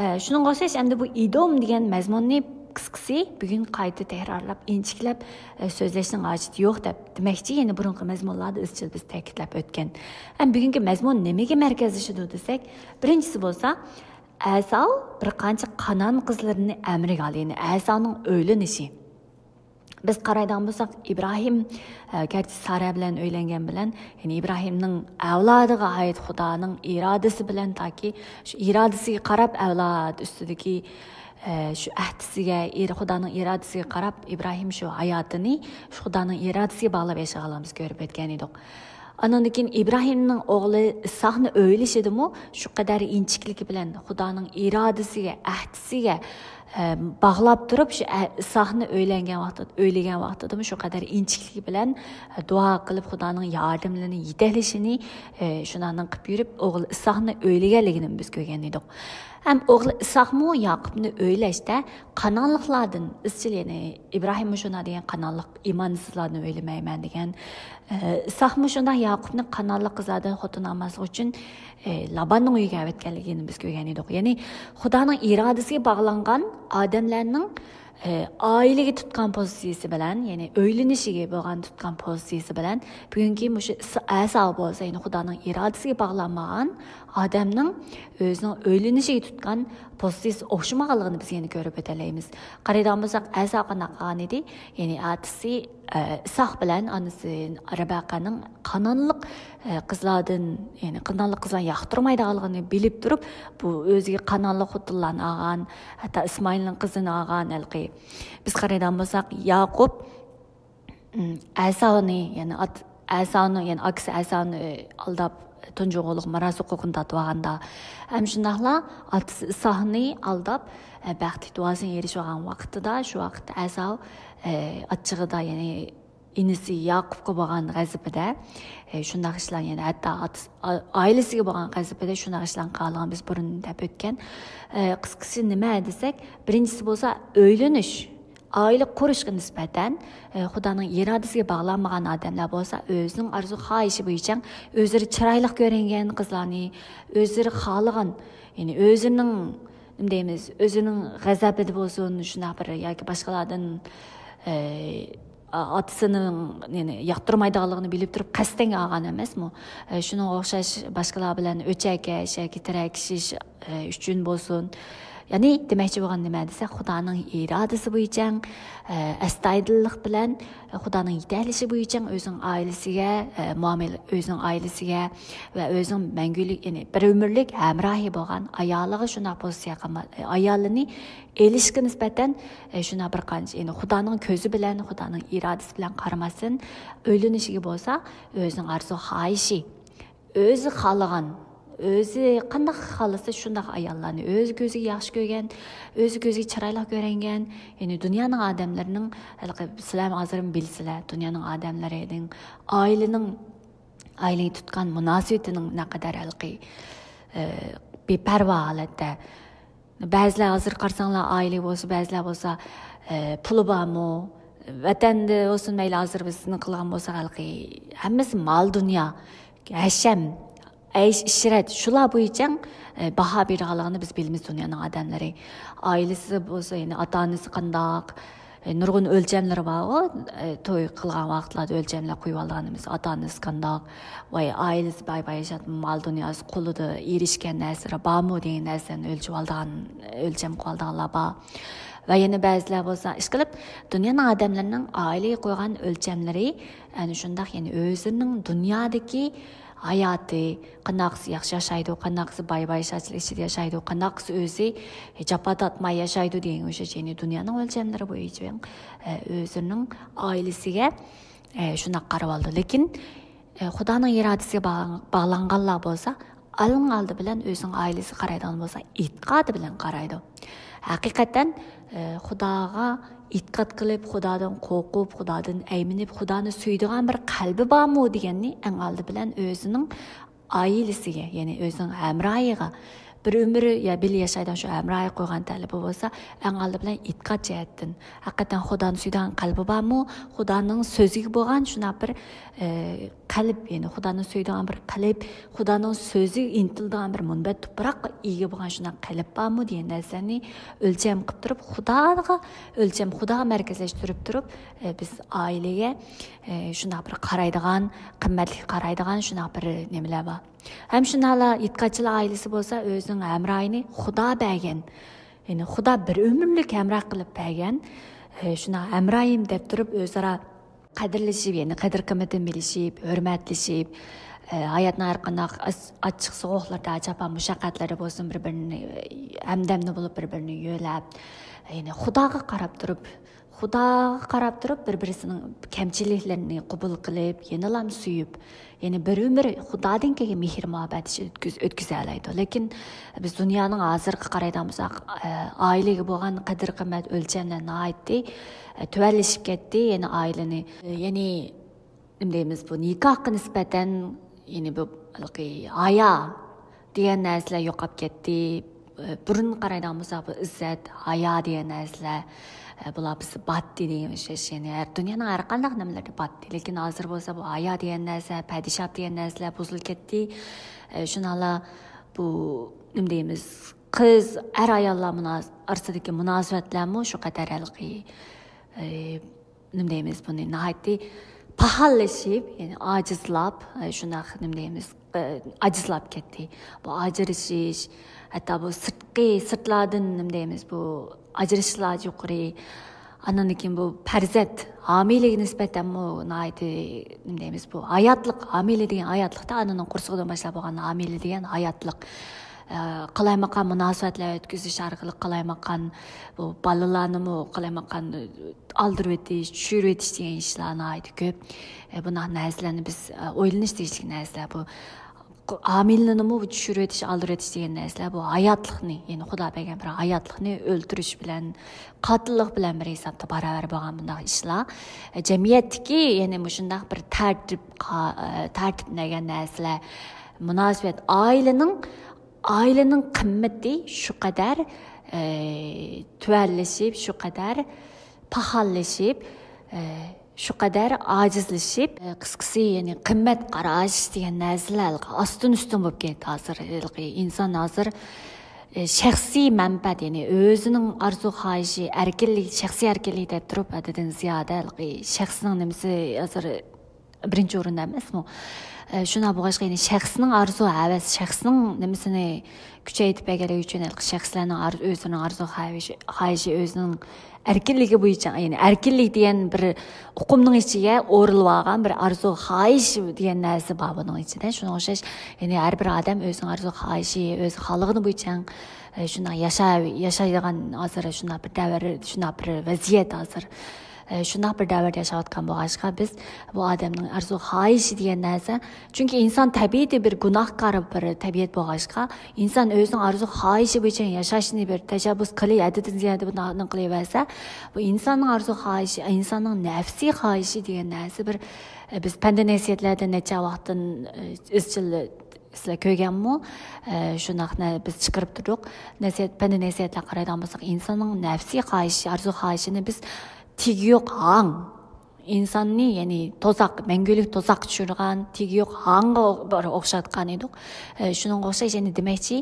ئە، شۇنىڭغا ئوخشاش ئەمدى بۇ ئىدوم دېگەن مەزمۇننى قىسقىسى بۈگۈن قايتا تەكرارلاپ، ئىنچىكىلەپ، ئە، سۆزلەشنىڭ ھاجىتى يوق دەپ دېمەكچى. يەنى بۇرۇنقى مەزمۇنلاردا ئىزچىل بىز تەكىتلەپ ئۆتكەن. ئەمما بۈگۈنكى مەزمۇن نېمىگە مەركەزلىشىدۇ دېسەك، بىرىنچىسى بولسا، ئەساۋ بىر قانچە قانان قىزلىرىنى ئەمرىگە ئالدى، يەنى ئەساۋنىڭ ئۆيلىنىشى. بىز قارايدىغان بولساق، ئىبراھىم، ئە، گەرچە سارا بىلەن ئۆيلەنگەن بىلەن، يەنى ئىبراھىمنىڭ ئەۋلادىغا ئائىت خۇدانىڭ ئىرادىسى بىلەن، تاكى شۇ ئىرادىسىگە قاراپ ئەۋلاد ئۈستىدىكى، ئە، شۇ ئەھدىسىگە، ئىر-، خۇدانىڭ ئىرادىسىگە قاراپ، ئىبراھىم شۇ ھاياتىنى شۇ خۇدانىڭ ئىرادىسىگە باغلاپ ياشىغانلىقىمىزنى كۆرۈپ ئۆتكەن ئىدۇق. ئانىڭدىن كېيىن ئىبراھىمنىڭ ئوغلى ئىسھاقنى ئۆيلىشىدىمۇ شۇ قەدەر ئىنچىكىلىكى بىلەن خۇدانىڭ ئىرادىسىگە، ئەھدىسىگە، ئە، باغلاپ تۇرۇپ، شۇ ئە-، ئىسھاقنى ئۆيلەنگەن ۋاقتىدا، ئۆيلىگەن ۋاقتىدىمۇ شۇ قەدەر ئىنچىكىلىكى بىلەن، ئە، دۇئا قىلىپ، خۇدانىڭ ياردىمىنى، يېتەكلىشىنى، ئە، شۇنىڭدىن قىلىپ يۈرۈپ، ئوغلى ئىسھاقنى ئۆيلىگەنلىكىنى بىز كۆرگەن ئىدۇق. ھەم ئوغلى ئىسھاقمۇ ياقۇپنى ئۆيلەشتە قانانلىقلاردىن ئىزچىل، يەنى ئىبراھىممۇ شۇنداق دېگەن، قانانلىق ئىمانسىزلاردىن ئۆيلىمەيمەن دېگەن. ئە، ئىسھاقمۇ شۇنداق ياقۇپنى قانانلىق قىزلاردىن خوتۇن ئالماسلىق ئۈچۈن، ئە، لاباننىڭ ئۆيىگە ئەۋەتكەنلىكىنى بىز كۆرگەن ئىدۇق. يەنى خۇدانىڭ ئىرادىسىگە باغلانغان ئادەملەرنىڭ، ئە، ئائىلىگە تۇتقان پوزىتسىيىسى بىلەن، يەنى ئۆيلىنىشىگە بولغان تۇتقان پوزىتسىيىسى بىلەن، بۈگۈنكى مۇشۇ ئەساۋ بولسا، يەنى خۇدانىڭ ئىرادىسىگە باغلانمىغان ئادەمنىڭ ئۆزىنىڭ ئۆيلىنىشىگە تۇتقان پوزىتسىيىسى ئوخشىمىغانلىقىنى بىز يەنە كۆرۈپ ئۆتەلەيمىز. قارايدىغان بولساق، ئەساۋ قانداق قىلغان ئىدى؟ يەنى ئاتىسى، ئە، ئىسھاق بىلەن ئانىسى رەبەقەنىڭ قانانلىق، ئە، قىزلاردىن، يەنى قانانلىق قىزلارنى ياقتۇرمايدىغانلىقىنى بىلىپ تۇرۇپ، بۇ ئۆزىگە قانانلىق خوتۇنلارنى ئالغان، ھەتتا ئىسمائىلنىڭ قىزىنى ئالغان. ھېلىقى بىز قارايدىغان بولساق، ياقۇپ ئەساۋنى، يەنى ئات-، ئەساۋنى، يەنى ئاكىسى ئەساۋنى ئالداپ، تۇنجى ئوغۇللۇق مىراس ھوقۇقىنى تارتىۋالغاندا، ھەم شۇنداقلا ئاتىسى ئىسھاقنى ئالداپ، بەخت دۇئاسىغا ئېرىشىۋالغان ۋاقتىدا، شۇ ۋاقىتتا ئەساۋ ئاچچىقىدا، يەنى ئىنىسى ياقۇپقا بولغان غەزىپىدە، شۇنداق ئىشلار، يەنى ھەتتا ئاتىسى، ئائىلىسىگە بولغان غەزىپىدە شۇنداق ئىشلارنى قىلغانلىقىنى بىز بۇرۇن دەپ ئۆتكەن. قىسقىسى نېمە دېسەك، بىرىنچىسى بولسا ئۆيلىنىش. ئائىلە قۇرۇشقا نىسبەتەن، ئە، خۇدانىڭ ئىرادىسىگە باغلانمىغان ئادەملەر بولسا، ئۆزىنىڭ ئارزۇ خاھىشى بويىچە ئۆزلىرى چىرايلىق كۆرۈنگەن قىزلارنى، ئۆزلىرى خالىغان، يەنى ئۆزىنىڭ، نېمە دەيمىز، ئۆزىنىڭ غەزەپىدە بولسۇن، شۇنداق بىر ياكى باشقىلاردىن، ئە، ئاتىسىنىڭ، يەنى ياقتۇرمايدىغانلىقىنى بىلىپ تۇرۇپ قەستەن ئالغان ئەمەسمۇ؟ ئە، شۇنىڭغا ئوخشاش باشقىلار بىلەن ئۆچەركەش ياكى تىرەكىشىش، ئە، ئۈچۈن بولسۇن. يەنى دېمەكچى بولغان نېمە دېسە، خۇدانىڭ ئىرادىسى بويىچە، ئە، ئەستايىدىللىق بىلەن، ئە، خۇدانىڭ يېتەكلىشى بويىچە ئۆزىنىڭ ئائىلىسىگە، ئە، مۇئامىلە، ئۆزىنىڭ ئائىلىسىگە ۋە ئۆزىنىڭ مەڭگۈلۈك، يەنى بىر ئۆمۈرلۈك ھەمراھى بولغان ئايالىغا شۇنداق پوزىتسىيە قىلما-، ئايالىنى ئېلىشقا نىسبەتەن، ئە، شۇنداق بىر قانچە، يەنى خۇدانىڭ كۆزى بىلەن، خۇدانىڭ ئىرادىسى بىلەن قارىماستىن، ئۆيلىنىشىگە بولسا ئۆزىنىڭ ئارزۇ خاھىشى، ئۆزى خالىغان، ئۆزى قانداق خالىسا شۇنداق ئاياللارنى، ئۆزى كۆزىگە ياخشى كۆرگەن، ئۆزى كۆزىگە چىرايلىق كۆرۈنگەن، يەنى دۇنيانىڭ ئادەملىرىنىڭ، ھېلىقى سىلەرمۇ ھازىر بىلىسىلەر، دۇنيانىڭ ئادەملىرىنىڭ ئائىلىنىڭ، ئائىلىگە تۇتقان مۇناسىۋىتىنىڭ نەقەدەر ھېلىقى، ئە، بىپەرۋا ھالەتتە. بەزىلەر ھازىر قارىساڭلار، ئائىلە بولسا، بەزىلەر بولسا، ئە، پۇلى بارمۇ؟ ۋەتەندە بولسۇن، مەيلى ھازىر بىز نېمە قىلغان بولساق، ھېلىقى ھەممىسى مال دۇنيا، ھەشەم، ئەيش ئىشرەت، شۇلار بويىچە، ئە، باھا بېرىدىغانلىقىنى بىز بىلىمىز دۇنيانىڭ ئادەملىرى. ئائىلىسى بولسا، يەنى ئاتا ئانىسى قانداق، ئە، نۇرغۇن ئۆلچەملىرى بارغۇ، ئە، توي قىلغان ۋاقىتلاردا ئۆلچەملەر قويۇۋالىدىغىنىمىز، ئاتا ئانىسى قانداق، ۋاي ئائىلىسى باي باي ياشاپ، مال دۇنياسى قولىدا، ئېرىشكەن نەرسىلىرى بارمۇ دېگەن نەرسىلەرنى ئۆلچىۋالىدىغان، ئۆلچەم قىلىۋالىدىغانلار بار. ۋە يەنە بەزىلەر بولسا، ئىشقىلىپ، دۇنيانىڭ ئادەملىرىنىڭ ئائىلىگە قويغان ئۆلچەملىرى ئەنە شۇنداق، يەنى ئۆزىنىڭ دۇنيادىكى ھاياتى، قانداقسى ياخشى ياشايدۇ، قانداقسى باي باي شادلىق ئىچىدە ياشايدۇ، قانداقسى ئۆزى جاپا تارتماي ياشايدۇ دېگەن ئوخشاش، يەنى دۇنيانىڭ ئۆلچەملىرى بويىچە، ئە، ئۆزىنىڭ ئائىلىسىگە، ئە، شۇنداق قارىۋالىدۇ. لېكىن، ئە، خۇدانىڭ ئىرادىسىگە باغ-، باغلانغانلار بولسا، ئەڭ ئالدى بىلەن ئۆزىنىڭ ئائىلىسىگە قارايدىغان بولسا، ئېتىقادى بىلەن قارايدۇ. ھەقىقەتەن، ئە، خۇداغا ئېتىقاد قىلىپ، خۇدادىن قورقۇپ، خۇدادىن ئەيمىنىپ، خۇدانى سۆيىدىغان بىر قەلبى بارمۇ دېگەننى ئەڭ ئالدى بىلەن ئۆزىنىڭ ئائىلىسىگە، يەنى ئۆزىنىڭ ھەمراھىغا، بىر ئۆمۈر يا بىللە ياشايدىغان شۇ ھەمراھىغا قويغان تەلىپى بولسا، ئەڭ ئالدى بىلەن ئېتىقاد جەھەتتىن، ھەقىقەتەن خۇدانى سۆيىدىغان قەلبى بارمۇ، خۇدانىڭ سۆزىگە بولغان شۇنداق بىر، ئە، قەلب، يەنى خۇدانى سۆيىدىغان بىر قەلب، خۇدانىڭ سۆزىگە ئىنتىلىدىغان بىر مۇنبەت تۇپراققا ئىگە بولغان شۇنداق قەلب بارمۇ دېگەن نەرسىلەرنى ئۆلچەم قىلىپ تۇرۇپ، خۇداغا ئۆلچەم، خۇداغا مەركەزلەشتۈرۈپ تۇرۇپ، ئە، بىز ئائىلىگە، ئە، شۇنداق بىر قارايدىغان، قىممەتلىك قارايدىغان شۇنداق بىر نېمىلەر بار. ھەم شۇنداقلا ئېتىقادچىلار ئائىلىسى بولسا ئۆزىنىڭ ھەمراھىنى خۇدا بەرگەن، يەنى خۇدا بىر ئۆمۈرلۈك ھەمراھ قىلىپ بەرگەن، ئە، شۇنداق ھەمراھىم دەپ تۇرۇپ ئۆزئارا قەدىرلىشىپ، يەنى قەدىر قىممىتىنى بىلىشىپ، ھۆرمەتلىشىپ، ئە، ھاياتنىڭ ھەر قانداق ئاچ-، ئاچچىق سوغۇقلىرىدا، جاپا مۇشەققەتلىرىدە بولسۇن، بىر بىرىنى، ھەمدەمدە بولۇپ، بىر بىرىنى يۆلەپ، يەنى خۇداغا قاراپ تۇرۇپ، خۇداغا قاراپ تۇرۇپ، بىر-بىرسىنىڭ كەمچىلىكلىرىنى قوبۇل قىلىپ، يەنىلا سۆيۈپ، يەنى بىر ئۆمۈر خۇدادىن كەلگەن مېھىر مۇھەببەت ئۆتكۈز-، ئۆتكۈزەلەيدۇ. لېكىن بىز دۇنيانىڭ ھازىرقى قارايدىغان بولساق، ئە، ئائىلىگە بولغان قەدىر قىممەت ئۆلچەملەر ناھايىتى، ئە، تۆۋەنلىشىپ كەتتى. يەنى ئائىلىنى، يەنى نېمە دەيمىز، بۇ نىكاھقا نىسبەتەن، يەنى بۇ ھېلىقى ھايا دېگەن نەرسىلەر يوقاپ كەتتى. بۇرۇن قارايدىغان بولساق، بۇ ئىززەت، ھايا دېگەن نەرسىلەر، بۇلار بىزدە باتتى دېگەن ئوخشاش. يەنى ھەر، دۇنيانىڭ ھەر قانداق نېمىلىرىدە باتتى. لېكىن ھازىر بولسا بۇ ھايا دېگەن نەرسە، پەدىشاپ دېگەن نەرسىلەر بۇزۇلۇپ كەتتى. شۇنىڭلا بۇ، نېمە دەيمىز، قىز، ئەر-ئاياللار مۇناس-، ئارىسىدىكى مۇناسىۋەتلەرمۇ شۇ قەدەر ھېلىقى، نېمە دەيمىز بۇنى، ناھايىتى پاخاللىشىپ، يەنى ئاجىزلاپ، ئە، شۇنداق، نېمە دەيمىز، ئە، ئاجىزلاپ كەتتى. بۇ ئاجرىشىش، ھەتتا بۇ سىرتقى، سىرتلاردىن، نېمە دەيمىز، بۇ ئاجرىشىشلار يۇقىرى. ئاندىن كېيىن بۇ پەرزەنت، ھامىلىگە نىسبەتەنمۇ ناھايىتى، نېمە دەيمىز، بۇ ھاياتلىق، ھامىلە دېگەن ھاياتلىقتا ئانىنىڭ قورسىقىدىن باشلاپ بولغان ھامىلە دېگەن ھاياتلىق. ئە، قالايمىقان مۇناسىۋەتلەر ئۆتكۈزۈش ئارقىلىق قالايمىقان بۇ بالىلارنىمۇ قالايمىقان ئالدۇرۇۋېتىش، چۈشۈرۈۋېتىش دېگەن ئىشلار ناھايىتى كۆپ. ئە، بۇنداق نەرسىلەرنى بىز، ئە، ئويلىنىش تېگىشلىك نەرسىلەر بۇ. ق-، ھامىلىنىمۇ بۇ چۈشۈرۈۋېتىش، ئالدۇرۇۋېتىش دېگەن نەرسىلەر بۇ ھاياتلىقنى، يەنى خۇدا بەرگەن بىر ھاياتلىقنى ئۆلتۈرۈش بىلەن، قاتىللىق بىلەن بىر ھېسابتا باراۋەر بولغان بۇنداق ئىشلار. ئە، جەمئىيەتتىكى، يەنى مۇشۇنداق بىر تەرتىپ، قا-، ئە، تەرتىپ دېگەن نەرسىلەر، مۇناسىۋەت، ئائىلىنىڭ، ئائىلىنىڭ قىممىتى شۇ قەدەر، ئە، تۆۋەنلىشىپ، شۇ قەدەر پاخاللىشىپ، ئە، شۇ قەدەر ئاجىزلىشىپ، ئە، قىسقىسى، يەنى قىممەت قاراش دېگەن نەرسىلەر ئاستىن ئۈستۈن بولۇپ كەتتى ھازىر. ھېلىقى ئىنسان ھازىر، ئە، شەخسىي مەنپەئەت، يەنى ئۆزىنىڭ ئارزۇ خاھىشى، ئەركىنلىك، شەخسىي ئەركىنلىك دەپ تۇرۇپ، ھەددىدىن زىيادە ھېلىقى شەخسنىڭ نېمىسى ھازىر بىرىنچى ئورۇندا ئەمەسمۇ؟ ئە، شۇنداق بولغاچقا، يەنى شەخسنىڭ ئارزۇ ھەۋەس، شەخسنىڭ نېمىسىنى كۈچەيتىپ بەرگەنلىكى ئۈچۈن، ھېلىقى شەخسلەرنىڭ ئار-، ئۆزىنىڭ ئارزۇ خاھىشى، خاھىشى ئۆزىنىڭ ئەركىنلىكى بويىچە، يەنى ئەركىنلىك دېگەن بىر ئۇقۇمنىڭ ئىچىگە ئورۇلۇۋالغان بىر ئارزۇ خاھىش دېگەن نەرسە بار بۇنىڭ ئىچىدە. شۇنىڭغا ئوخشاش، يەنى ھەر بىر ئادەم ئۆزىنىڭ ئارزۇ خاھىشى، ئۆزى خالىغىنى بويىچە، ئە، شۇنداق ياشا-، ياشايدىغان ھازىر شۇنداق بىر دەۋر، شۇنداق بىر ۋەزىيەت ھازىر. ئە، شۇنداق بىر دەۋردە ياشاۋاتقان بولغاچقا، بىز بۇ ئادەمنىڭ ئارزۇ خاھىشى دېگەن نەرسە، چۈنكى ئىنسان تەبىئىتى بىر گۇناھكار بىر تەبىئەت بولغاچقا، ئىنسان ئۆزىنىڭ ئارزۇ خاھىشى بويىچە ياشاشنى بىر تەشەببۇس قىلىپ، ھەددىدىن زىيادە بۇنداق قىلىۋەرسە، بۇ ئىنساننىڭ ئارزۇ خاھىشى، ئىنساننىڭ نەپسىي خاھىشى دېگەن نەرسە بىر، ئە، بىز پەندە نەسىھەتلەردە نەچچە ۋاقىتتىن، ئە، ئىزچىل سىلەر كۆرگەنمۇ؟ ئە، شۇنداق نە-، بىز چىقىرىپ تۇردۇق. نەسىھەت، پەندە نەسىھەتلەر قارايدىغان بولساق، ئىنساننىڭ نەپسىي خاھىشى، ئارزۇ خاھىشىنى بىز تېگى يوق ھاڭ، ئىنساننى، يەنى توزاق، مەڭگۈلۈك توزاققا چۈشۈرىدىغان، تېگى يوق ھاڭغا بىر ئوخشاتقان ئىدۇق. ئە، شۇنىڭغا ئوخشاش، يەنى دېمەكچى،